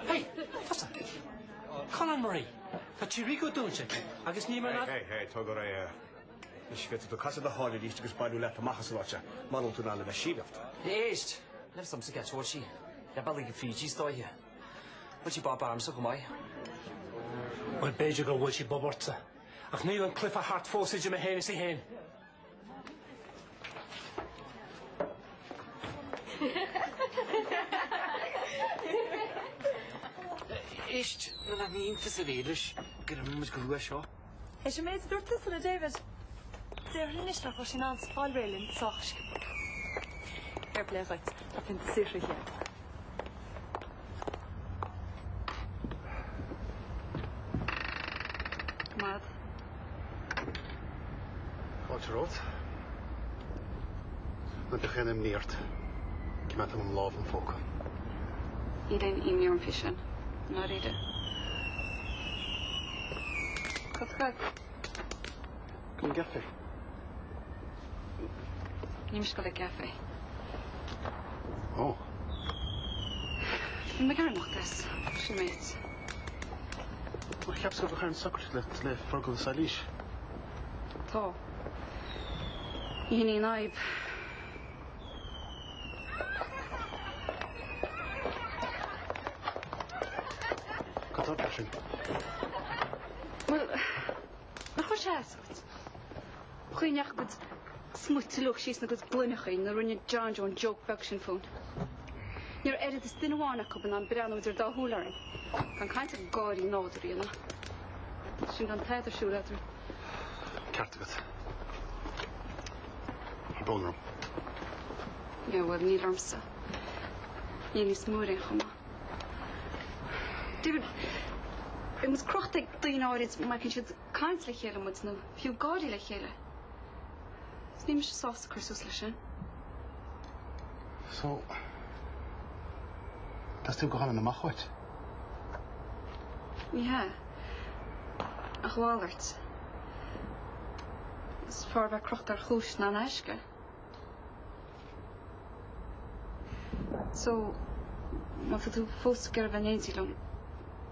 Hey, tusa! Cá bhfuil Anne Marie? Tá Tírico dúnta aici agus ní mar Hey, hey, hey, tóg ar aghaidh é. Anois féadfaidh tú casadh do sháil arís agus bailiú leat amach as an áit seo, mura bhfuil tú in ann a bheith sibhialta. Éist! Níl 'fhios a'msa cá bhfuil sí. Le bealaí go fríd is dóiche. Bhuail sí bob ormsa chomh maith. Bhuel, b'fhéidir gur bhuail sí bob ortsa. Ach níl an cluiche thart fós idir mé féin is í féin. Éist, nach iontas ar Éilis gur imigh muid go luath seo. Théis an méid a dúirt tusa le David, déarfainn anois nach raibh sé in ann fáil réidh linn sách sciobtha. Fair play dhuit, tá pionta saothraithe agat. Mad. Fáilte romhat. Ná bíodh aon imní ort. Coimeádfaidh mé mo lámh im phóca. Níl aon imní orm faoi sin, i ndáiríre. Cá bhfuil tú? Go an gcaife. Níl mise ag dul ag gcaife. Ó. Bhí mé ag iarraidh imeacht as, sin an méid. Bhuel, cheapas go raibh ar an socraid le le Fergal is Eilís. Tá. Ní hin í an fhadhb. Cad tá freisin? Bhuel, nach raibh sé as agat? Chuimhnigh a gcuid smuts a luigh síos ina gcuid gloineachaí nuair a rinne John Joe an joke beag sin fúinn. Ní raibh oiread is duine amháin acu in ann breathnú idir dá shúil orainn, gan caint ar gáirí nádúrtha a dhéanamh. Sin gan tada ar siúl eadrainn. Ceart agat. Tá brón orm. Yeah, bhuel, níl ormsa. Níl níos mó ar aon chuma. David, bíonn muid crochta ag daoine áirid má fheiceann siad ag caint le chéile muid nó fiú ag gáirí le chéile. Is níl mise sásta cur suas leis sin. So, theastaigh go bhfanfainn amach uait? Ní hea. Ach a mhalairt. Is fearr bheith crochta ar chúis ná in aisce. So, má tá tú fós ag iarraidh bheith in éindí liom,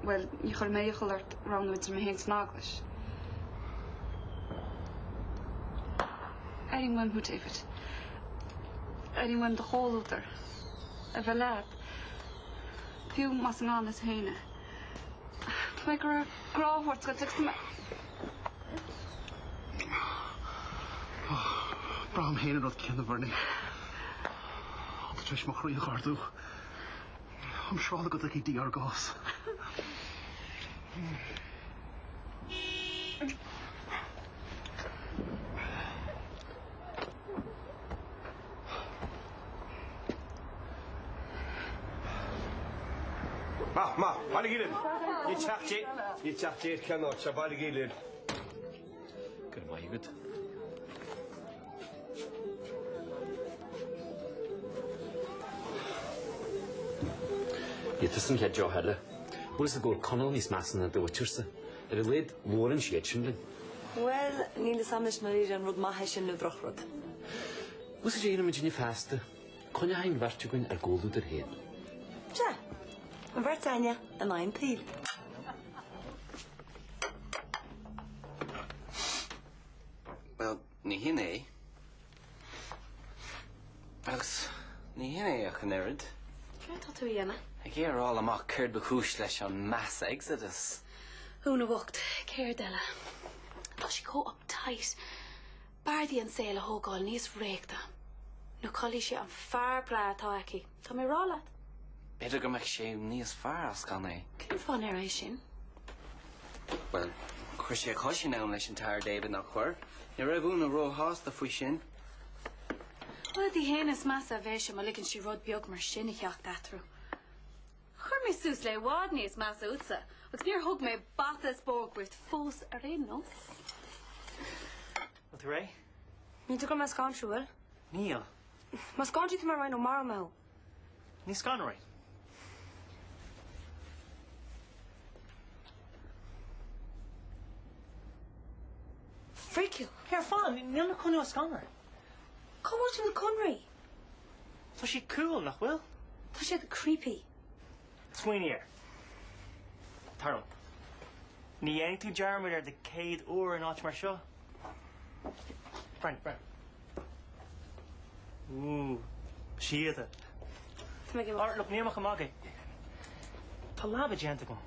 bhuel, ní chuirfidh mé iachall ort roghnú idir mé féin is an Eaglais. Airím uaim thú, David. Airím uaim do chomhluadar. A bheith leat. Fiú más i ngan fhios féin é. Tá mé ag iarraidh grá a thabhairt duit agus tá mé. Braithim féin an rud céanna, a Bhernie. Tá tú tar éis mo chroí a ardú. Táim siúráilte go dtuigfidh Dia ár gcás. Maith, maith, bailígí libh! Níl teach Dé, níl teach Dé ceann áit, sea, bailígí libh. Go raibh maith agat. Ní tusa an chéad deoch eile. Bhfuil fhios agat go bhfuil Conall níos measa ná do mhuintirse. Ar a laghad, labhrann siad sin linn. Bhuel, níl fhios a'm anois i ndáiríre an rud maith é sin nó drochrud. Bhfuil fhios agat cad a dhéanfaidh muidinne feasta? Coinneoidh an bheirt againn ár gcomhluadar féin. Sea, an bheirt againne in aghaidh an tsaoil. Bhuel, ní hin é. Agus ní hin é ach an oiread. Céard tá tú a dhéanamh? Ag iarraidh a fháil amach céard ba chúis leis an mass exodus. Úna bhocht, céard eile? Tá sí chomh uptight. B'fhearr di an saol a thógáil níos réachta. Nó caillfidh sí an fear breá atá aici. Tá mé ag rá leat. B'fhéidir go mbeadh sé níos fearr as gan é. Cén fáth a ndéarfá é sin? Bhuel, chuir sé a chois anonn leis an tAthair David, nach chuir? Ní raibh Úna róshásta faoi sin. Bhuel, di fhéin is measa a bheidh sé má ligeann sí rud beag mar sin a theacht eatarthu. Chuir mé suas le i bhfad níos measa uatsa agus níor thug mé bata is bórd dhuit fós ar aon nós. Bhfuil tú réidh? Níl tú ag gabháil mé a scanrú, bhfuil? Níl. Má scanraíonn tú mé Ryan, maróidh mé thú. Ní scanróidh. Freak you. Here, fan, níl mé chun thú a scanrú. Cá bhfuair tú na conraí? Tá siad cool, nach bhfuil? Tá siad creepy. Smaoinigh air. Tar liom. Ní dhéanfaidh tú dearmad ar do chéad uair in áit mar seo. Breathnaigh, breathnaigh. Ooh, síoda. Tá mé ag imeacht. Alright, look, níl mé chomh maith. Tá leaba déanta agam.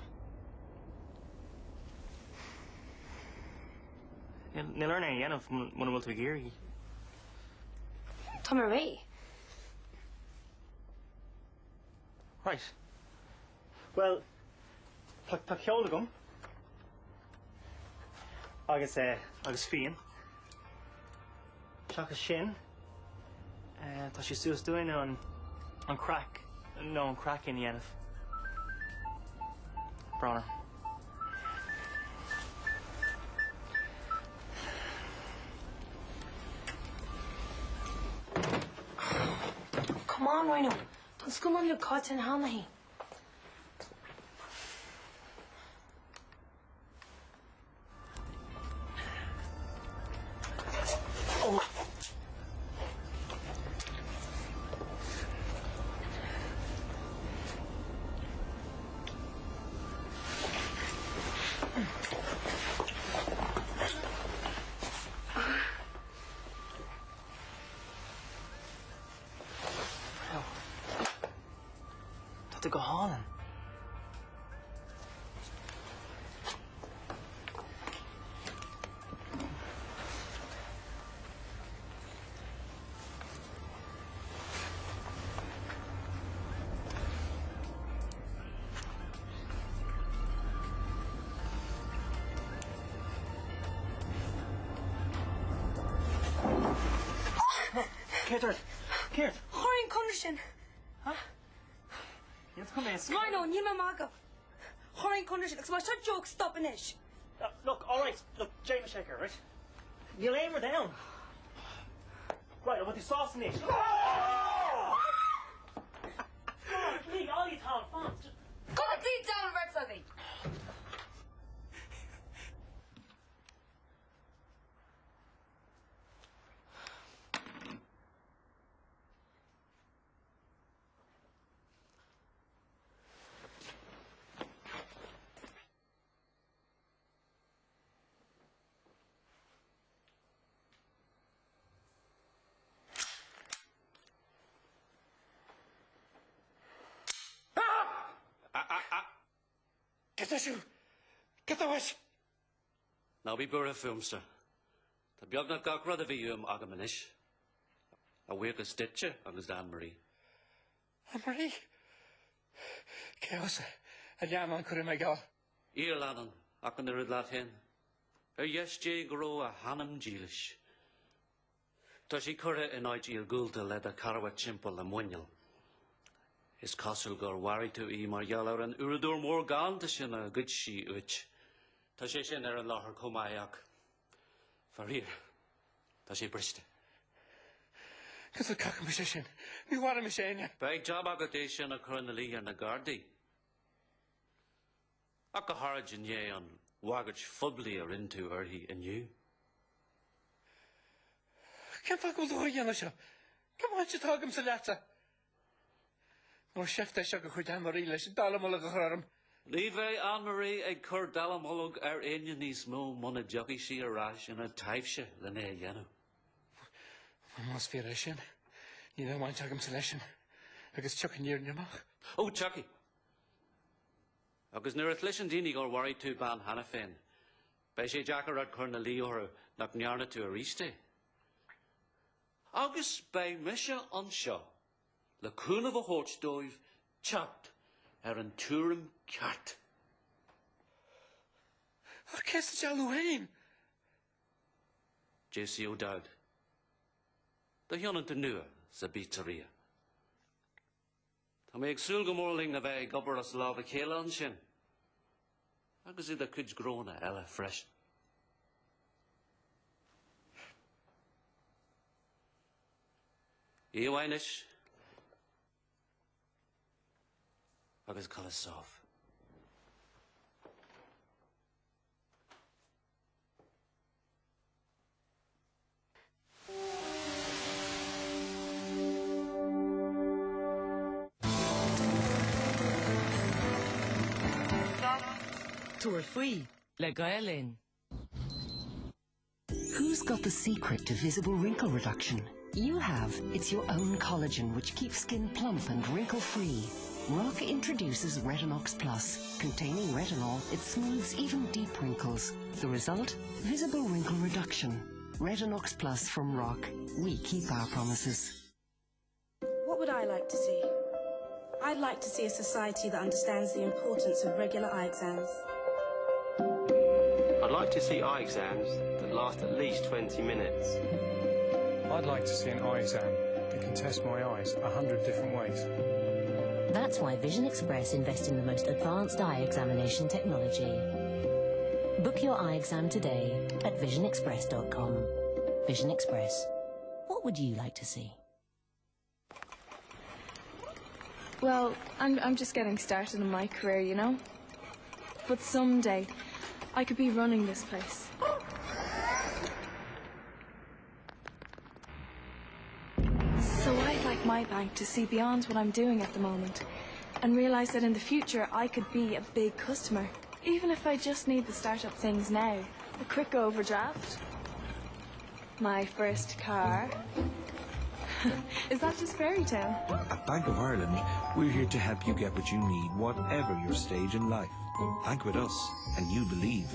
Níl orainn é a dhéanamh muna bhfuil tú ag iarraidh. Tá mé réidh. Right. Bhuel, tá ceol agam. Agus eh, agus fíon. Seachas sin, eh, tá sé suas dúinn an, an craic, nó an craiceann a dhéanamh. Brón orm. Come on, Rhino. Tá an scannán uilig caillte againn cheana féin. Tá tú go hálainn. Céard ort? Céard? Chorraigh an conra sin. Rhino, níl mé ag magadh. Chorraigh an conra sin agus más seo joke, stop anois. Look, all right, look, déan mo shaker, right? Níl aon rud ann. Right, an bhfuil tú sásta anois? Lig, ollie tá fan. Go dtí dean bheirt agaibh! Cad é sin? Cad é? Ná bí buartha fúmsa. Tá beagnach gach rud a bhí uaim agam anois. A bhuíochas duitse agus d'Anne-Marie. Anne-Marie? Cé thusa, a leannáin cuirfidh mé geall. Í a leannán, ach an oiread leat féin. Ar dheis Dé go raibh a hanam dílis. Tá sí curtha in áit iargúlta le do charbhat timpeall a muineál. Is cosúil gur mharaigh tú í mar gheall ar an uaireadóir mór galánta sin a ghoid sí uait. Tá sé sin ar an láthair chomh maith ach, faraor, tá sé briste. Cosúil caithfidh mise sin. Ní mharaigh mise éinne. Beidh jab agat é sin a chur ina luí ar na Gardaí. Ach go háirid i ndiaidh an bhagairt phoiblí a rinne tú uirthi inniu. Cén fáth go bhfuil tú á dhéanamh seo? Cén bhaint atá agamsa leatsa? Nó seift é seo de chuid Anne-Marie leis an dallamullóg a chur orm. Ní bheidh Anne-Marie ag cur dallamullóg ar éinne níos mó muna dtiocfaidh sí ar ais ina taibhse lena é a dhéanamh. Más fíor é sin, níl aon bhaint agamsa leis sin agus tiocfaidh an fhírinne amach. Ó, tiocfaidh. Agus nuair a chloiseann daoine gur mharaigh tú bean cheana féin, beidh sé deacair ort cur ina luí orthu nach ndearna tú arís é. Agus beidh mise anseo le cúnamh a thabhairt dóibh teacht ar an tuairim ceart. Ach cé sa dealú féin? JC O'Dowd, do thionónta nua sa bpizzeria. Tá mé ag súil go mór linn a bheith ag obair as lámh a chéile ansin, agus i do chuid gnónna eile freisin. Oíche mhaith anois, agus codladh sámh. Tabhair faoi le Gael Linn. Who's got the secret to visible wrinkle reduction? You have. It's your own collagen which keeps skin plump and wrinkle-free. Rock introduces Retinox Plus. Containing retinol, it smooths even deep wrinkles. The result? Visible wrinkle reduction. Retinox Plus from Rock. We keep our promises. What would I like to see? I'd like to see a society that understands the importance of regular eye exams. I'd like to see eye exams that last at least 20 minutes. I'd like to see an eye exam that can test my eyes 100 different ways. That's why Vision Express invest in the most advanced eye examination technology. Book your eye exam today at visionexpress.com. Vision Express. What would you like to see? Well, I'm, I'm just getting started in my career, you know? But someday, I could be running this place. So I'd like my bank to see beyond what I'm doing at the moment and realize that in the future I could be a big customer, even if I just need the start-up things now. A quick overdraft, my first car. Is that just fairy tale? At Bank of Ireland, we're here to help you get what you need, whatever your stage in life. Bank with us, and you believe.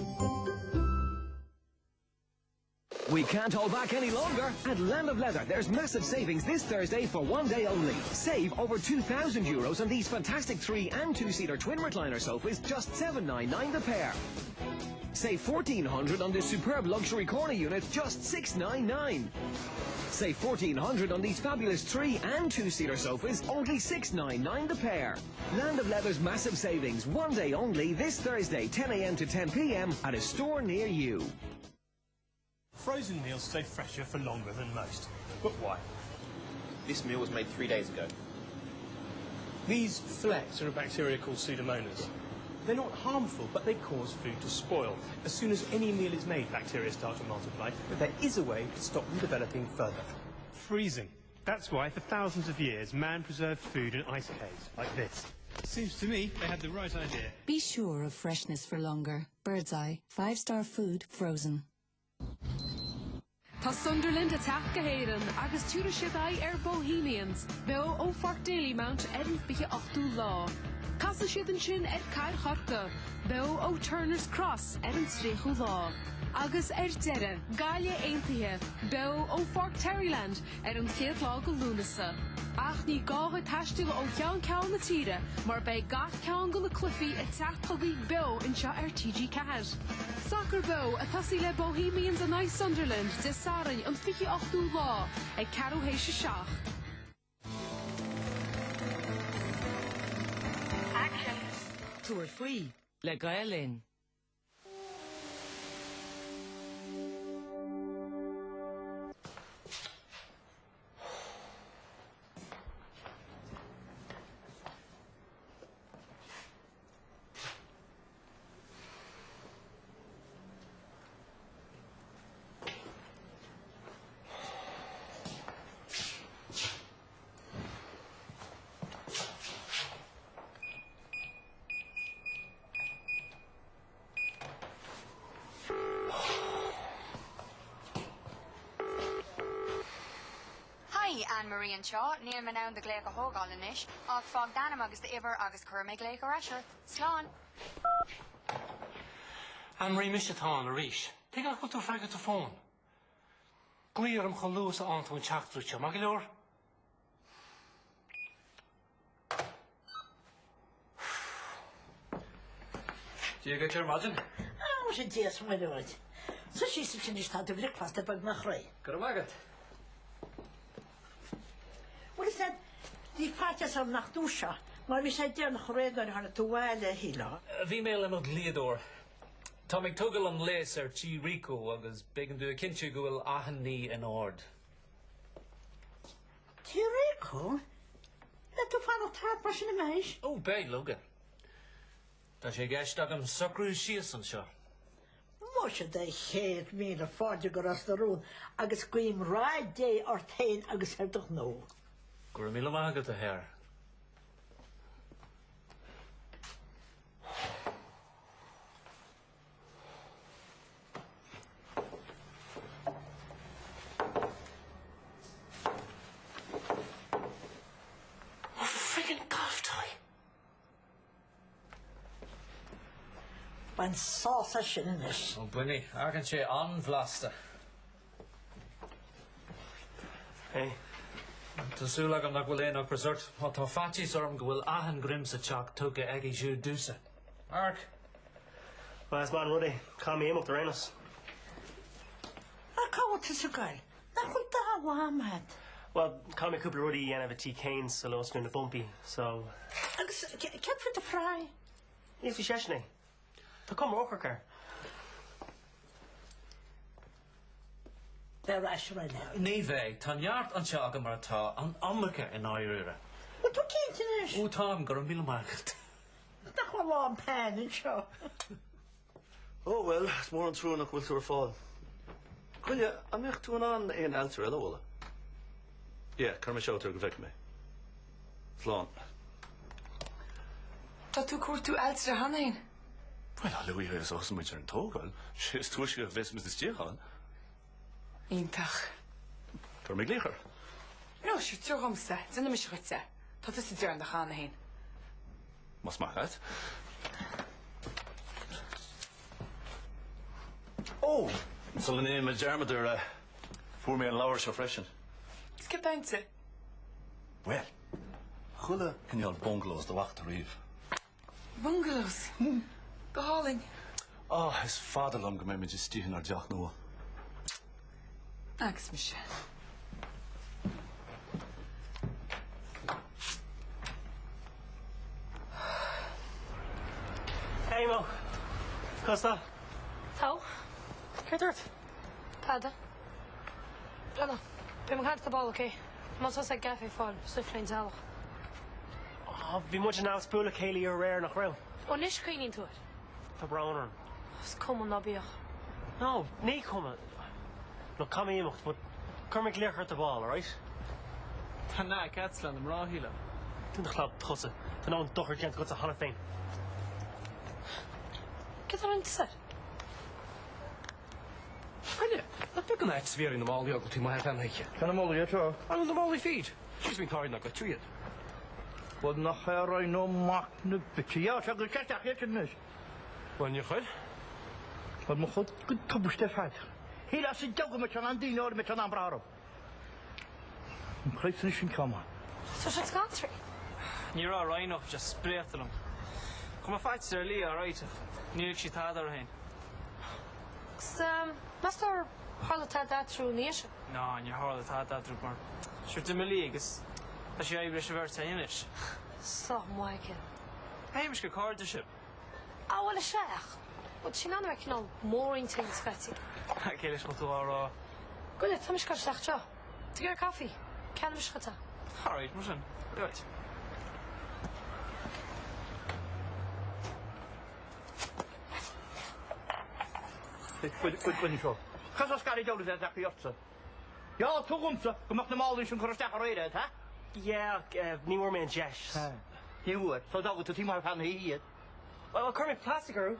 We can't hold back any longer. At Land of Leather, there's massive savings this Thursday for one day only. Save over 2,000 euros on these fantastic 3 and 2-seater twin recliner sofas, just 799 the pair. Save 1,400 on this superb luxury corner unit, just 699. Save 1,400 on these fabulous 3 and 2-seater sofas, only 699 the pair. Land of Leather's massive savings, one day only, this Thursday, 10 a.m. to 10 p.m. at a store near you. Frozen meals stay fresher for longer than most. But why? This meal was made 3 days ago. These flecks are a bacteria called Pseudomonas. They're not harmful, but they cause food to spoil. As soon as any meal is made, bacteria start to multiply, but there is a way to stop them developing further. Freezing. That's why, for thousands of years, man preserved food in ice caves, like this. Seems to me they had the right idea. Be sure of freshness for longer. Birds Eye, 5-star food frozen. Tá Sunderland ag teacht go hÉirinn agus tabharfaidh siad aghaidh ar Bohemians, beo ó Pháirc Dalymount ar an 28ú lá. Casfaidh siad ansin ar Cathair Chorcaí, beo ó Turner's Cross ar an 30ú lá. Agus ar deireadh, Gaillimh Aontaithe, beo ó Pháirc Terryland ar an 1ú lá de Lúnasa. Ach ní gá duit taisteal ó cheann ceann na tíre mar beidh gach ceann de na cluichí ag teacht chugaibh beo anseo ar TG4. Sacar Beo ag tosaí le Bohemians in aghaidh Sunderland Dé Sathairn an 28ú lá ag ceathrú théis 7. Tabhair faoi le Gael Linn. Hi, Anne Marie anseo, níl mé in ann do ghlaoch a thógáil anois, ach fág d'ainm agus d'uimhir agus cuirfidh mé glaoch ar ais ort. Slán! Anne Marie, mise atá ann arís. Tuige nach bhfuil tú ag freagairt do fón? Glaoigh orm chomh luath is a fhaigheann tú an teachtaireacht seo, maith go leor? Dia dhuit ar maidin. Á, muise Dia is Muire dhuit. Suigh síos ansin anois, tá do bhricfeasta beagnach réidh. Go raibh maith agat. Bhuel, is ea, bhí faitíos orm nach ndúiseofá, mar bhí sé deireanach aréir nuair a tháinig tú abhaile, a shílfeá. Bhí mé le mo dhlíodóir. Táim ag tógáil an léas ar tí Rico agus b'éigean domh a chinntiú go bhfuil achan ní in ord. Tí Rico? Beidh tú fanacht thart mar sin anois? Ó, beidh, leoga. Tá sé i gceist agam socrú síos anseo. Muise de 100,000 fáilte go Ros na Rún agus guím rath Dé ort féin agus ar do ghnó. Go raibh míle maith agat, a Shéar. Oh, friggin' golf tie! Bain sás as sin anois. Ó, bainfidh. Amharcann sé an-bhlasta. Hey. Tá súil agam nach bhfuil aon ocras ort. Má tá faitíos orm go bhfuil achan greim sa teach tugtha aige siúd domhsa. Amharc! Bhuel, is maith an rud é. Caithfidh mé imeacht ar aon nós. Ach cá bhfuil tusa ag goil? Nach bhfuil dá am agat? Bhuel, caithfidh mé cúpla rudaí a dhéanamh i Tigh Kane's sula osclaíonn na pumpaí, so. Agus céard faoi do phrae? Íosfaidh seisean é. Tá cuma ocrach air. Beidh ar ais ar aghaidh leat. Ní bheidh. Tá neart anseo agam mar atá, an iomarca i ndáiríre. Bhfuil tú cinnte anois? Ó táim, go raibh míle maith agat. Nach bhfuil lán pan anseo? Ó bhuel, is mór an trua nach bhfuil tú ar fáil. Coille, an mbeadh tú in ann aon ailtire eile a mholadh? Yeah, cuirfidh mé seod ort go bhfeicfidh mé. Slán. Tá tú ag cuartú ailtire cheana féin? Bhuel, a luaithe is a thosaíonn muid ar an tógáil, sé is túisce a bheas muid istigh ann. Iontach. Cuirfidh mé glaoch air. No, sure, tabhair dhomsa. Déanfaidh mise dhuit é. Tá tusa deireanach cheana féin. Más maith leat. Ó! Sula ndéanaim dearmad air, fuair mé an leabhar seo freisin. Is céard atá inti? Bhuel, chuile chineál bungalows dá bhfaca tú riamh. Bungalows? Go hálainn. Ah, is fada liom go mbeidh muid istigh inár dteach nua. Agus mise. Hey Mo. Conas tá? Tá. Céard ort? Tada. Breathnaigh. Beidh mé ag caint ar ball, ok? Má tá ag gcaife fáil stuif lén teaghlach. Ah, bhí muid in am bualadh le chéile aréir, nach raibh? Ó anois cuimhníonn tú air. Tá brón orm. Is cuma, ná bíodh. No, ní cuma. Look, caithfidh mé imeacht, but cuirfidh mé glaoch ort ar ball, alright? Tá knack agatsa le na mná, a Shíle. Dún do chlab tusa. Tá a ndóthain dochair déanta agatsa cheana féin. Céard atá iontas air? Coinne, nach beag an áit a bhí na málaí agat taobh amuigh ar feadh na hoíche. Tá na málaí anseo. An na málaí feed? Síos bhíonn táirge nach gcuirtear iad. Bhuel nach é Rhino mac na bitche. Yeah, sé go ceart é sin anois. Bhuel níor chuir. Bhuel mo chuid go tubaiste ar fad. Shíl as an deabhal go mbeadh sé in ann daoine áirithe mbeadh sé in ann brath orthu. An chroí sin cuma. Tá sé scanraithe. Ní raibh Rhino ach just spréachta liom. Chuir mé faitíos ar Leah alright ach níor lig sí tada uirthi féin. Agus meas tú ar tharla tada eatarthu ina dhiaidh sin? No, níor tharla tada eatarthu mar sure d'imigh Leah agus tá sí ag obair leis an bheirt againn anois. Sách maith aici. Théimis gur cairde sibh. Á bhuel is ea ach bhuel tá sí in ann a bheith cineál mór-intinn scaití. Cé leis a bhfuil tú á rá? Goile, tá mise ag dul isteach anseo. Tú ag iarraidh caife? Ceannóidh mise dhuit é. Alright, mar sin. Right. Bhuel seo. Cas os gairid eolas ar deacair ortsa. Gheall tú dhomsa go mbeadh na málaí sin curtha isteach aréir agat, ha? Yeah, ach ní bhfuair mé an deis. Ní bhfuair. So d'fhág tú taobh amuigh ar feadh na hoíche iad. Bhuel, chuir mé plastic orthu.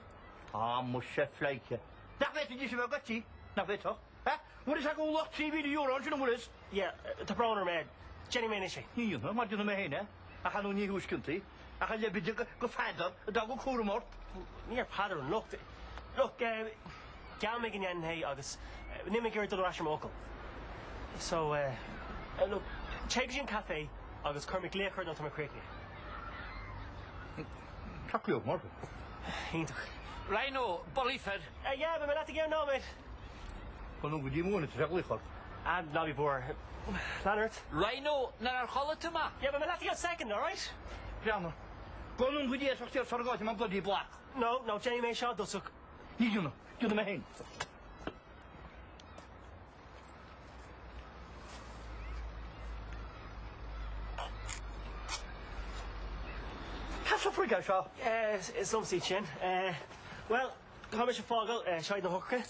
Á, muise pleidhce. Nach bhféadfaidís a bheith goidte? Nach bhféadfadh? Ha? Bhfuil fhios agat go bhfuil luach €3,000 ansin, an bhfuil fhios? Yeah, tá brón orm, Ed. Déanfaidh mé anois é. Ní dhéanfaidh, mar déanfaidh mé féin é. Ach ar ndóigh ní thú is ciontaí. Ach ar leibide go Pheadar a d'fhág an cúram ort. Ní ar Peadar an locht. Look, gheall mé go ndéanfainn é agus níl mé ag iarraidh dul ar ais ar m'fhocal. So, look, téigh go dtí an café agus cuirfidh mé glaoch ort nuair atá mé críochnaithe. Ceart go leor, mar. Iontach. Rhino, bulaí fir. Yeah, beidh mé leat i gceann nóiméad. Go go dtí mórna, tá sé glaoch ort. Ah, ná bí buartha. Lean ort. Rhino, nuair ar chodlaigh tú mé? Yeah, beidh mé leat i gceann second, alright? Breathnaigh. Go go dtí é seo sar gáit an bloody block. No, no, déanfaidh mé seo i dtosach. Ní dhéanfaidh, déanfaidh mé féin. Cad sa frig é seo? Is liomsa iad sin. Bhuel, tá mise ag fágáil, seo iad na heochracha.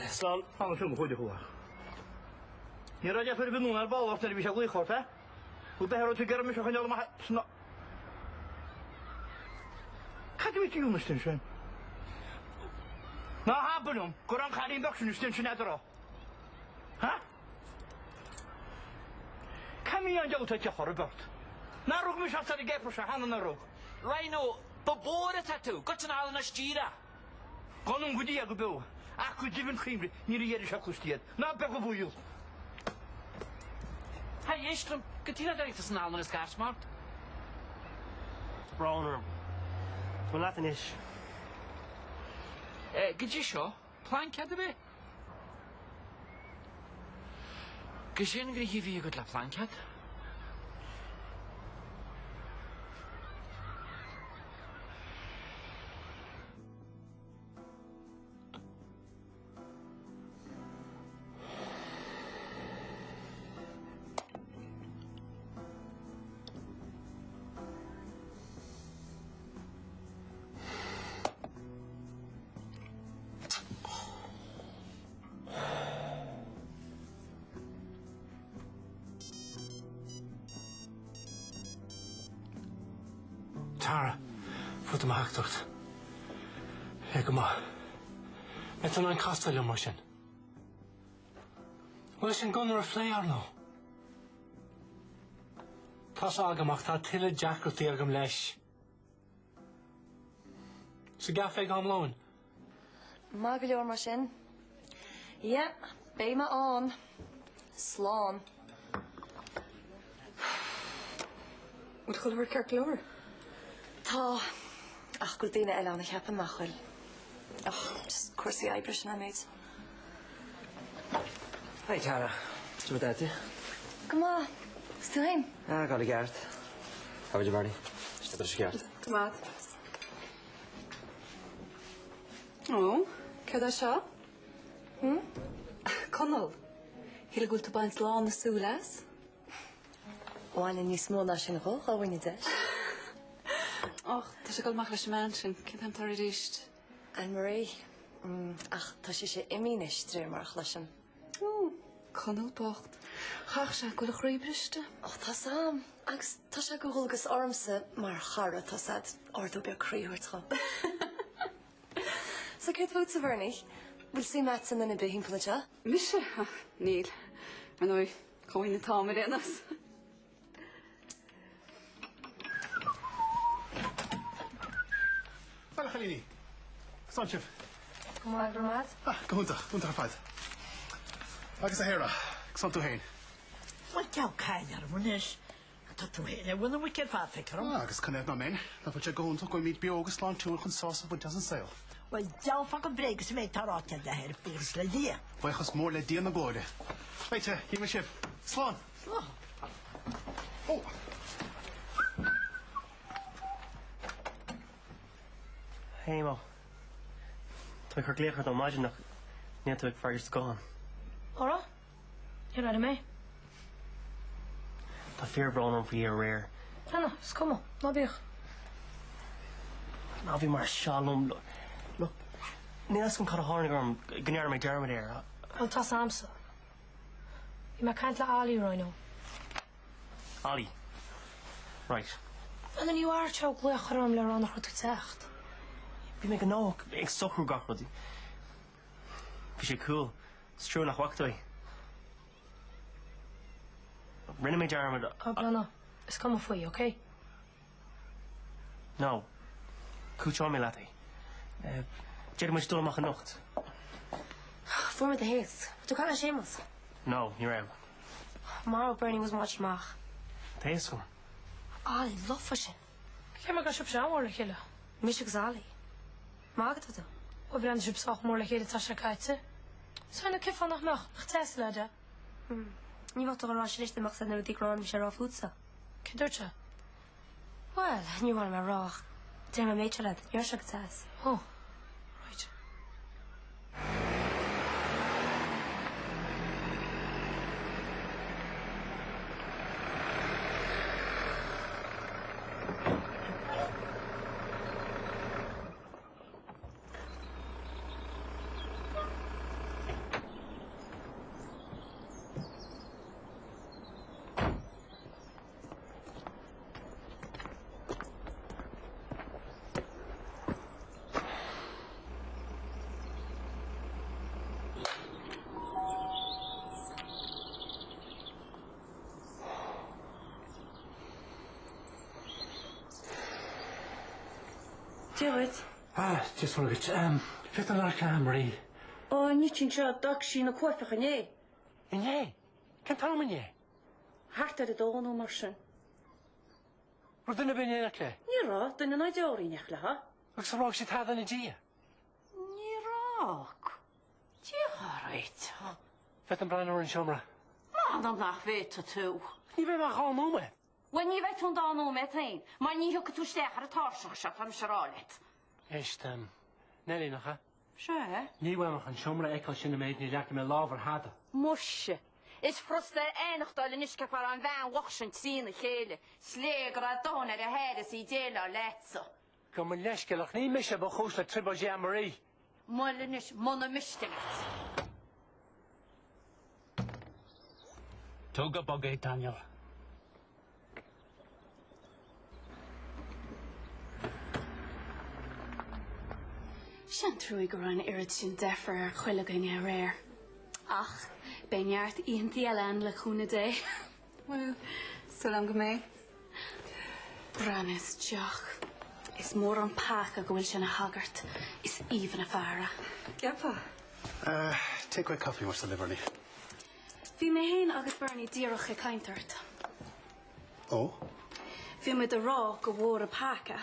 Slán. Tháinig sé mo chuid a chuach. Ní raibh deifir ar bith anonn ar ball ort nuair a bhí sé ag glaoch ort, eh? Bhuel, b'fhéidir raibh tú ag iarraidh mise a choinneáil amach sna. Cad a bhí tú a dhéanamh istigh ansin? Ná habair liom go raibh an cailín beag sin istigh ansin eadarthu. Ha? Cá mbíonn an diabhal atá ag teacht orthu beirt? Nár rug mise as ar an gcéapar seo cheana, nár rug? Rhino, ba bodhar atá tú! Goitse an anois díreach! Go n-unga Dia go beo, ach go deimhin cuimhnigh, ní raibh dheireadh seo cluaiste iad, ná beag a bhaol. Hey, éist liom, go dtí le deireadh san anlann is gasmart. Tá brón orm. Tá mé leat anois. Go dtí seo, plean cead ar bith? Goidé an ghnoithe a bhí agat le plean cead? Tara, fuair tú mo theachtaireacht. É go maith. Mbeidh tú in ann castáil liom mar sin? Bhuel, leis an gconradh a phlé, ar ndóigh. Tá's agam ach tá tuilleadh deacrachtaí agam leis. Sa gcaife ag am lóin. Maith go leor mar sin. Yeah, beidh mé ann. Slán. Bhfuil chuile shórt ceart go leor? Tá, ach go bhfuil daoine eile ann a cheapann nach bhfuil. Och, just cúrsaí oibre sin an méid. Hi Tara, Cad é mar atá tú? Go maith. Is tú féin? Ah, ag gabháil i gceart. How are you Bernie? Is tá sé ceart. Go maith. Ó, céard é seo? Hm? Conall, shíl go bhfuil tú ag baint lán na súl as? Bhainfinn níos mó ná sin dhó, dá bhfaighinn an deis. Och, tá sé ag dul amach leis an mbean sin. Cén t-am atá arís? Anne Marie. Mm, ach tá sise imithe anois, de réir mar a chloisim. Ó, Conall bocht. Chaithfeadh sé go bhfuil a chroí briste. Och, tá's a'm. Agus tá sé de dhualgas ormsa mar chara, tá's a'd, ardú beag croí a thabhairt dhó. So céard fútsa, Bernie? Bhfuil suim a'dsa i nduine ar bith thimpeall anseo? Mise? Níl. Ar ndóigh, cá bhfuil an t-am ar aon nós? Bhuel, a chailíní, conas tánn sibh? Go maith, go raibh maith. Ah, go hiontach, go hiontach ar fad. Agus a Shéara, conas tánn tú féin? Bhuel, deabhadh cail orm anois. Tá tú féin ar mhuin na muice ar fad, feictear dom. Ah, agus canathaobh nach mbeinn? Nach bhfuil sé go hiontach go bhfuilimid beo agus sláintiúil chun sásamh a bhaint as an saol? Bhuel, deabhadh focal bréige sa méid atá ráite agat, a Shéara, buíochas le Dia. Buíochas mór le Dia na glóire. Right, gífidh mé sibh. Slán! Slán. Ó! Hey, Mo. Tá mé ag cur glaoch ort ó maidin ach níl tú ag freagairt do ghuthán. Ara? Níor airigh mé. Tá fíorbhrón orm faoi aréir. Anna, is cuma. Ná bíodh. Ná bí mar seo liom. Look, níl a fhios agam cad a tháinig orm go ndearna mé dearmad air. Bhuel, tá's a'msa. Bhí mé ag caint le Ollie, Rhino. Ollie. Right. Anna, ní mhair sé ó glaoch orm le rá nach raibh tú ag teacht. Bhí mé gnóthach ag socrú gach rud. Bhí sé cool. Is trua nach bhfaca tú é. Rinne mé dearmad. Oh, Brenna, is cuma faoi, ok? No. Cúiteoidh mé leat é. D'fhéadfadh muid dul amach anocht. Fuair mé do théacs. Tú ag caint le Séamus? No, ní raibh. Mharaigh Bernie muid maidin amach. Tá a fhios agam. Ollie, lofa sin. Cé mar go raibh sibhse an-mhór le chéile? Mise agus Ollie. Maith agat tú. Ó bhreathnaigh sibh sách mór le chéile tá sé caite. Is ar na cifeá nach mbeadh, nach deas leid é. Ní bheadh tú á rá sin anois dá mbeadh a fhios agat na rudaí gránna a bhí sé a rá fútsa. Cé dúirt sé? Bhuel, ní mhaith liom a rá ach déarfaidh mé an méid seo leat, ní raibh sé go deas. Oh, right. Dia dhuit. Ah, Dia is Muire dhuit. Féach an radharc Anne-Marie. Ó, ní cinnte, d'fhág sí na cuaifeach inné. Inné? Cén t-am inné? Thart ar a dó nó mar sin. Raibh duine ar bith in éineacht léi? Ní raibh, duine ná deoraí in éineacht léi. Agus ar fhág sí tada ina diaidh? Ní raibh. Fág. Dia dhá réiteach. Féadfainn breathnú ar an seomra. M'anam nach bhféadfaidh tú. Ní bheidh mé ach dhá nóiméad. Bhuel, ní bheidh tú an dá nóiméad féin, mar ní thiocfaidh tú isteach ar an tairseach seo, tá mise a rá leat. Éist, Neilí, nach ea? Sea. Níl uaim ach an seomra a fheiceáil sin an méid, ní leagfaidh mé lámh ar thada. Muise, is furasta a aithneachtáil anois cén fáth a raibh an bhean bhocht sin trína chéile. Is léir go raibh domhan ar a haire is í ag déileáil leatsa. Gabh mo leithscéal, ach ní mise ba chúis le trioblóidí Anne Marie. Mol anois, muna miste leat. Tóg go bog é, Daniel. Sé an truaigh go raibh an oiread sin deifre ar chuile dhuine aréir. Ach beidh neart oícheantaí eile ann le cúnamh Dé. Bhuel, súil agam go mbeidh. Breathnaigh isteach. Is mór an peaca go bhfuil sé ina shagart. Is aoibhinn an fear é. Ceapfá. Takeaway coffee mar sin, a Bhernie. Bhí mé féin agus Bernie díreach ag caint ort. Ó? Bhí muid ag rá go mhór an peaca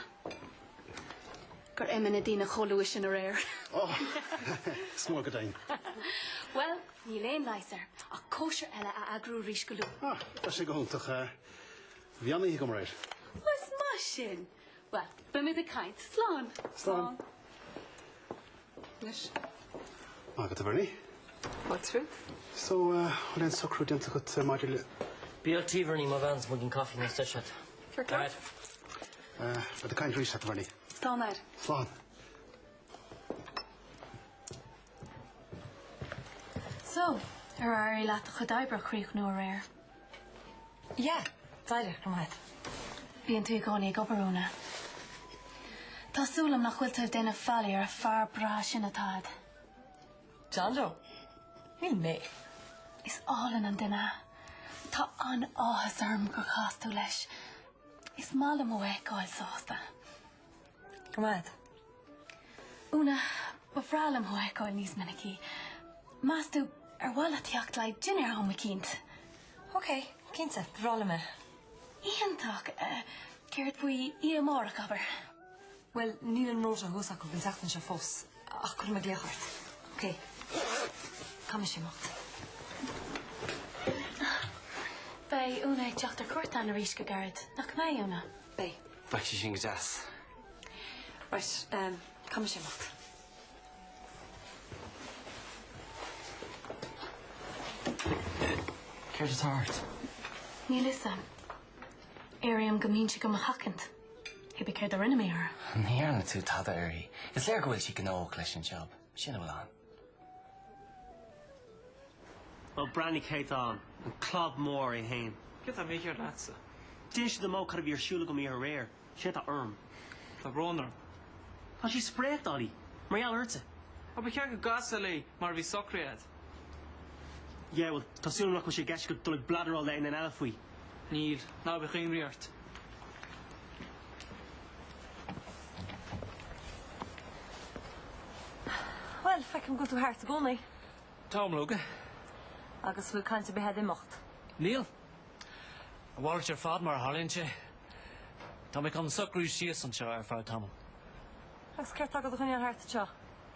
gur imigh na daoine chomh luath sin aréir. Ó! Is mór go deimhin. Bhuel, níl aon leigheas air ach cóisir eile a eagrú arís go luath. Ah, tá sé go hiontach. Bhí an-oíche agam aréir. Ó, is maith sin! Bhuel, beimid ag caint. Slán! Slán. Anois. Maith agat, a Bhernie. What's truth? So, bhfuil aon socrú déanta agat maidir le. Bí ag tí, Bhernie, má bheanns muid an caife níos deise. Alright. Bead ag caint arís leat, a Bhernie. Slán air. Slán. So, ar éirigh leat do chuid oibre a chríochnú aréir? Yeah, d'éirigh, go maith. Bíonn tú i gcónaí ag obair, Úna. Tá súil agam nach bhfuil tú ag déanamh faillí ar an fear breá sin atá agat. John Joe? Níl mé. Is álainn an duine é. Tá an-áthas orm gur chas tú leis. Is maith liom thú a fheiceáil sásta. Go maith. Úna, ba bhreá liom thú a fheiceáil níos minicí. Meas tú ar mhaith leat teacht le haghaidh dinnéar am eicínt? Ok, cinnte, ba bhreá liom é. Iontach! Céard faoi oíche amárach, abair? Bhuel, níl an rota thuas acu don tseachtain seo fós, ach cuirfidh mé glaoch ort. Ok. Caithfidh mise imeacht. Beidh Úna ag teacht ar cuairt againn arís go gairid, nach mbeidh, Úna? Beidh. Bheadh sé sin go deas. Right, caithfidh mise imeacht. Céard atá ort? Níl fhios a'm. Airím go mbíonn sí do mo sheachaint. Cibé céard a rinne mé uirthi. Ní dhearna tú tada uirthi. Is léir go bhfuil sí gnóthach leis an job. Sin a bhfuil ann. Bhuel, breathnaigh cé tá ann, an clab mór é fhéin. Céard atá mícheart leatsa? D'inis do Mo cad a bhí ar siúl agam oíche aréir. Sin atá orm. Tá brón orm. Tá sí spréachta, Ollie. Mar gheall ortsa. Ach ba cheart go gcasfá léi mar a bhí socraithe agat. Yeah, bhuel, tá súil agam nach bhfuil sé i gceist agat dul ag bladderáil le aon duine eile faoi. Níl. Ná bíodh imní ort. Bhuel, feicim go bhfuil tú thart i gcónaí. Táim, leoga. Agus bhfuil caint ar bith agat imeacht? Níl. A mhalairt ar fad mar a tharlaíonn sé. Tá mé chun socrú síos anseo ar feadh tamaill. Agus céard tá agat a choinneáil thart anseo?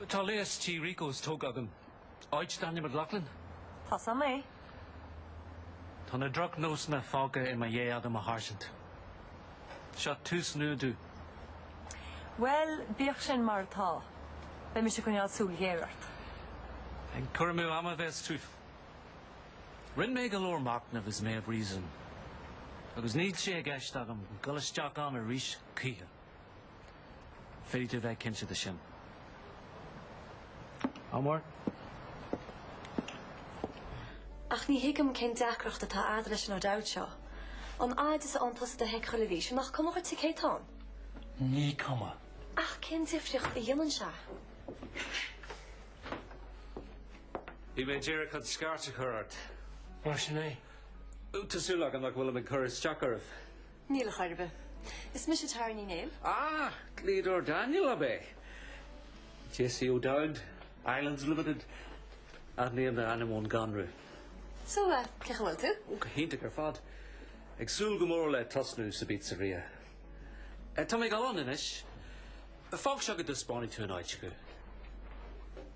Tá léas tí Rico's tógtha agam. Áit Daniel McLaughlin? Tá 's a'm é. Tá na drochnósanna fágtha i mo dhiaidh agam, a Sháirsint. Seo tús nua domh. Bhuel, bíodh sin mar atá, beidh mise ag coinneáil súil ghéar ort. Ag cur amú ama a bheas tú. Rinne mé go leor machnaimh is mé i bpríosún, agus níl sé i gceist agam dul isteach ann arís choíche. Féadfaidh tú a bheith cinnte de sin. Ádh mór. Ach ní thuigim cén deacracht atá a'd leis an O'Dowd seo. An fhaid is a fhaigheann tusa do sheic chuile mhí, sin nach cuma dhuit cé atá ann? Ní cuma. Ach cén difríocht a dhéanann sé? Bhí mé díreach chun scairt a chur ort. Mar sin é. Tá súil agam nach bhfuilim ag cur isteach oraibh. Níl a chor ar bith. Is mise Tara Ní Néill. Ah, dlíodóir Daniel ab ea? J.C. O'Dowd, Islands Limited. Aithním d'ainm ón gconradh. So, eh, cén chaoi a bhfuil tú? Ó, go hiontach ar fad. Ag súil go mór le tosnú sa bpizzeria. Tá mé ag dul ann anois. Fág seo go dtaispeánfaidh tú an áit domh.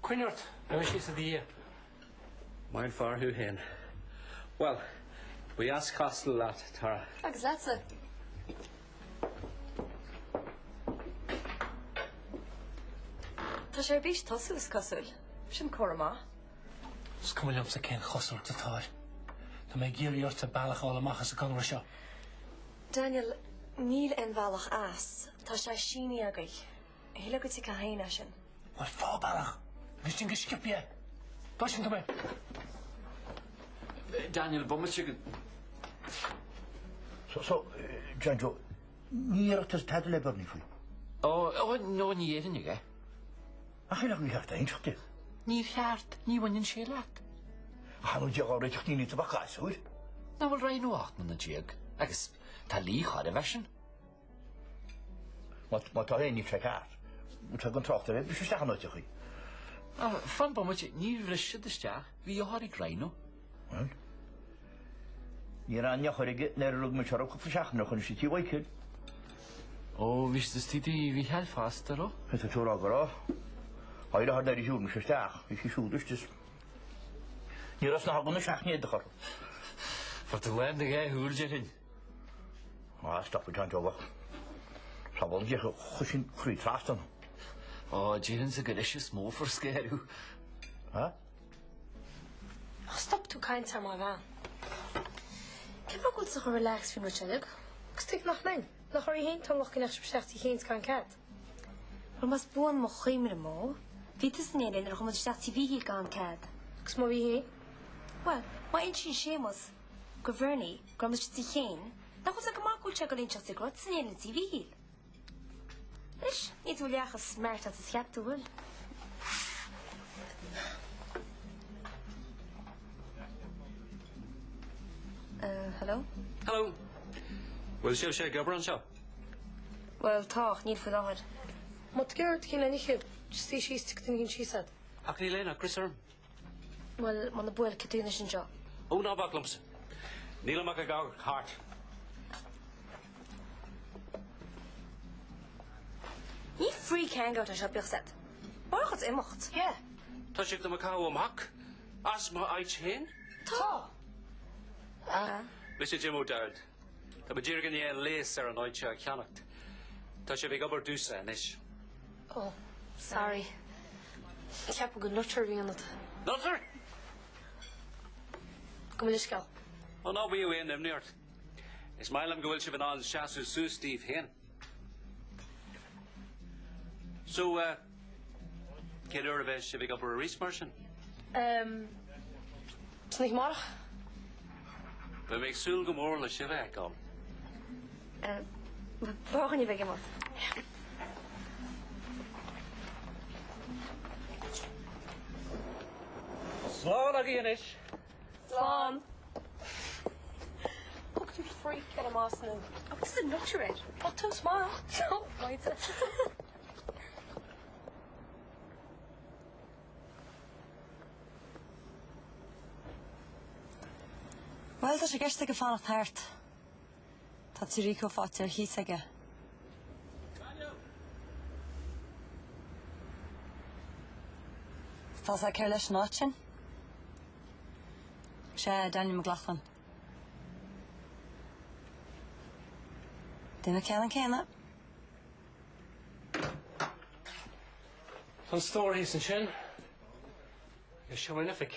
Coinnigh ort, beidh mé síos i do dhiaidh. Maith an fear thú féin. Bhuel, ba dheas castáil leat, Tara. Agus leatsa. Tá sé ar bís tosú, is cosúil. Sin comhartha maith. Is cuma liomsa cén chosúlacht atá air. Tá mé ag iarraidh ortsa bealach a fháil amach as an gconradh seo. Daniel, níl aon bhealach as. Tá sé sínithe agaibh. Shílfeá go dtuigfeá féin é sin. Bhuel, faigh bealach! Agus déan go sciobtha é! Cloiseann tú mé? Daniel, bomaite go. So, so, John Joe, ní dhéarfadh tusa tada le Bernie faoi? Ó, ó, no, ní dhéarfainn aige. Ach shílfeadh gur cheart a inseacht di. Níor cheart, ní bhaineann sé leat. Ach an bhfuil dhá réiteach daoine tobac gasúir? Nach bhfuil Ryan 18 mbliana agus tá Lee chóir a bheith sin. Má tá féin, níl sé ceart. Tá gan trácht ar bhris isteach in áiteachaí. Fan bomaite, níor bhris siad isteach, bhí eochair ag Rhino. Bhuel, ní raibh aon eochair aige nuair a rug muid orthu cúpla seachtain ó shoin istigh tí Mhichael. Ó, bhí siad istigh tí Mhichael fosta, raibh? Tá tú ag rá go raibh. Éirigh thar nuair a shiúil mise isteach, bhí sí siúd istigh. Ní raibh snáithe gunna seach in éadach orthu. Fuair tú lán do dhá shúil, déarfainn. Ah, stop a John Joe ach sábháil Dia chuir sin croí trasna. Ó, déarfainnse gur ise is mó a fuair scanrú. Ha? Ach stop tú caint ar mo bhean. Cén fáth go bhfuil tú chomh relaxed faoin rud seo uilig? Agus tuige nach mbeinn? Nach oraibh féin atá an locht go ndeachaigh sibh isteach tí Chéin gan cead? Bhuel más buan mo chuimhne mó, bhí tusa in éindí nuair a chuaigh muid isteach tí Mhíchíl gan cead. Agus má bhí féin? Bhuel, má insíonn Séamus go Bhernie go raibh muid istigh tí Chéin, nach bhfuil sé go maith go bhfuil sé ag dul a inseacht di go raibh tusa in éindí linn tí Mhíchíl? Anois, níl tú a leath chomh smart agus is cheap tú, bhfuil? Uh, hello? Hello. Bhfuil sibhse ag obair anseo? Bhuel, tá, ach níl faoi láthair. Má tá rud éigin le n-ithe, just suigh síos, tiocfaidh duine éigin síos a'd. Ach níl aon ocras orm. Bhuel, muna bhfuil, cé tú anois anseo? Ó, ná bac liomsa. Nílim ach ag amharc thart. Ní freak hangout é seo, bíodh 's a'd. Ba chóir duit imeacht. Yeah. Tá sibh do mo chaitheamh amach as m'áit féin? Tá. Ah. Mise Jim O'Dowd. Tá mé díreach i ndiaidh léas ar an áit seo a cheannacht. Tá sibh ag obair domhsa anois. Oh, sorry. Ceapadh gur nutter a bhí ionat. Nutter? Gabh mo leithscéal. Ó ná bíodh aon imní ort. Is maith liom go bhfuil sibh in ann seasamh suas daoibh féin. So, eh, cén uair a bheas sibh ag obair arís mar sin? Ehm, san oíche amárach. Beidh mé ag súil go mór le sibh a fheiceáil. Eh, ba chóir dúinn a bheith ag imeacht. Slán agaibh anois. Slán. Thug tú freak ar an mbás nó. Agus an nutter air. Tá tús maith. Maith. Bhuel, tá sé i gceist aige fanacht thart. Tá tí Rico faighte ar chíos aige. Tá 's a'd cér leis an áit sin? Sea, Daniel McLaughlin. Duine ceannann céanna. Tá an stór thíos ansin. Agus seo an oifig.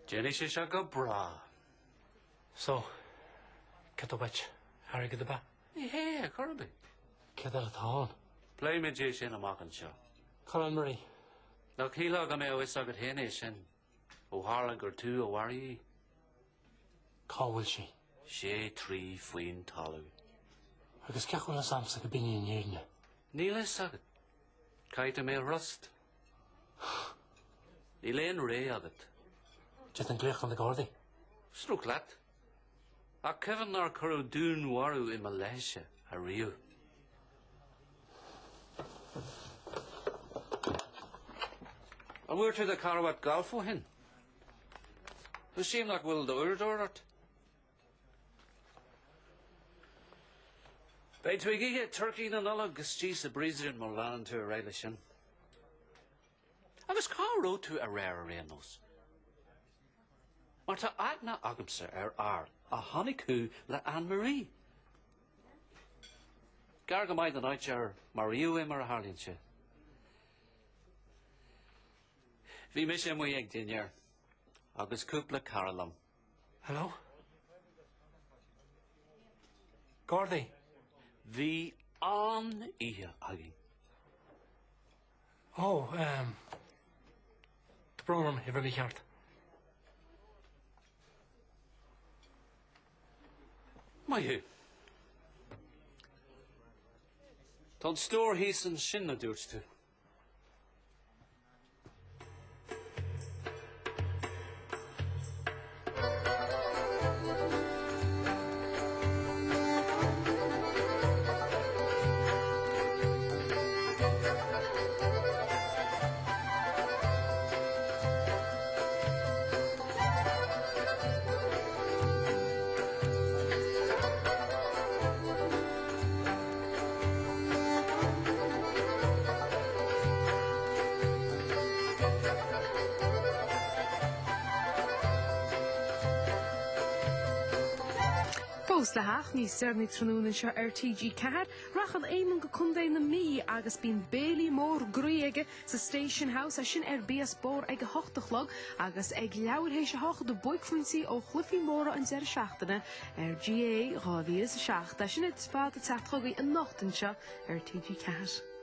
Déanfaidh sé seo go breá. So, cad tá uait? Airgead ab ea? Ní hea, ar chor ar bith. Céard eile atá ann? Pléimid é sin amach anseo. Cá bhfuil Anne Marie? Nach shílfeá go mbeadh fhios agat féin é sin, ó tharla gur tú a mharaigh í? Cá bhfuil sí? Sé troigh faoin talamh. Agus cén chaoi a bhfuil fhios a'msa go b'in í an fhírinne? Níl fhios agat. Caithfidh tú mé a thrust. Níl aon ré agat. D'fhéadfainn glaoch ar na Gardaí. Stróc leat. Ach cuimhin nár cuireadh dúnmharú i mo leithse ariamh. An bhfuair tú do charbhat gailf ó shin? Sílim nach bhfuil d'uaireadóir ort. Beidh tú ag ithe turcaí na Nollag istigh sa bpríosún má leanann tú ar aghaidh leis sin. Agus cá raibh tú aréir ar aon nós? Mar tá aithne agamsa ar fhear a chonaic thú le Anne Marie. Gar go maith don áit ar maraíodh é mar a tharlaíonn sé. Bhí mise amuigh ag dinnéar agus cúpla cara liom. Hello? Gardaí? Bhí an-oíche againn. Ó, ehm, tá brón orm, uimhir mhícheart. Maith thú. Tá an stór thíos ansin, a dúirt tú. Fós le theacht níos deireanaí tráthnóna anseo ar TG4, rachaidh Éamonn go Contae na Mí agus bíonn béilí mór groí aige sa Station House, é sin ar Bia Spór ag a hocht a chlog agus ag leathuair théis a hocht buaicphointí ó chluichí móra an deireadh seachtaine ar GAA 2007. É sin ar fad ag teacht chugaibh anocht anseo ar TG4.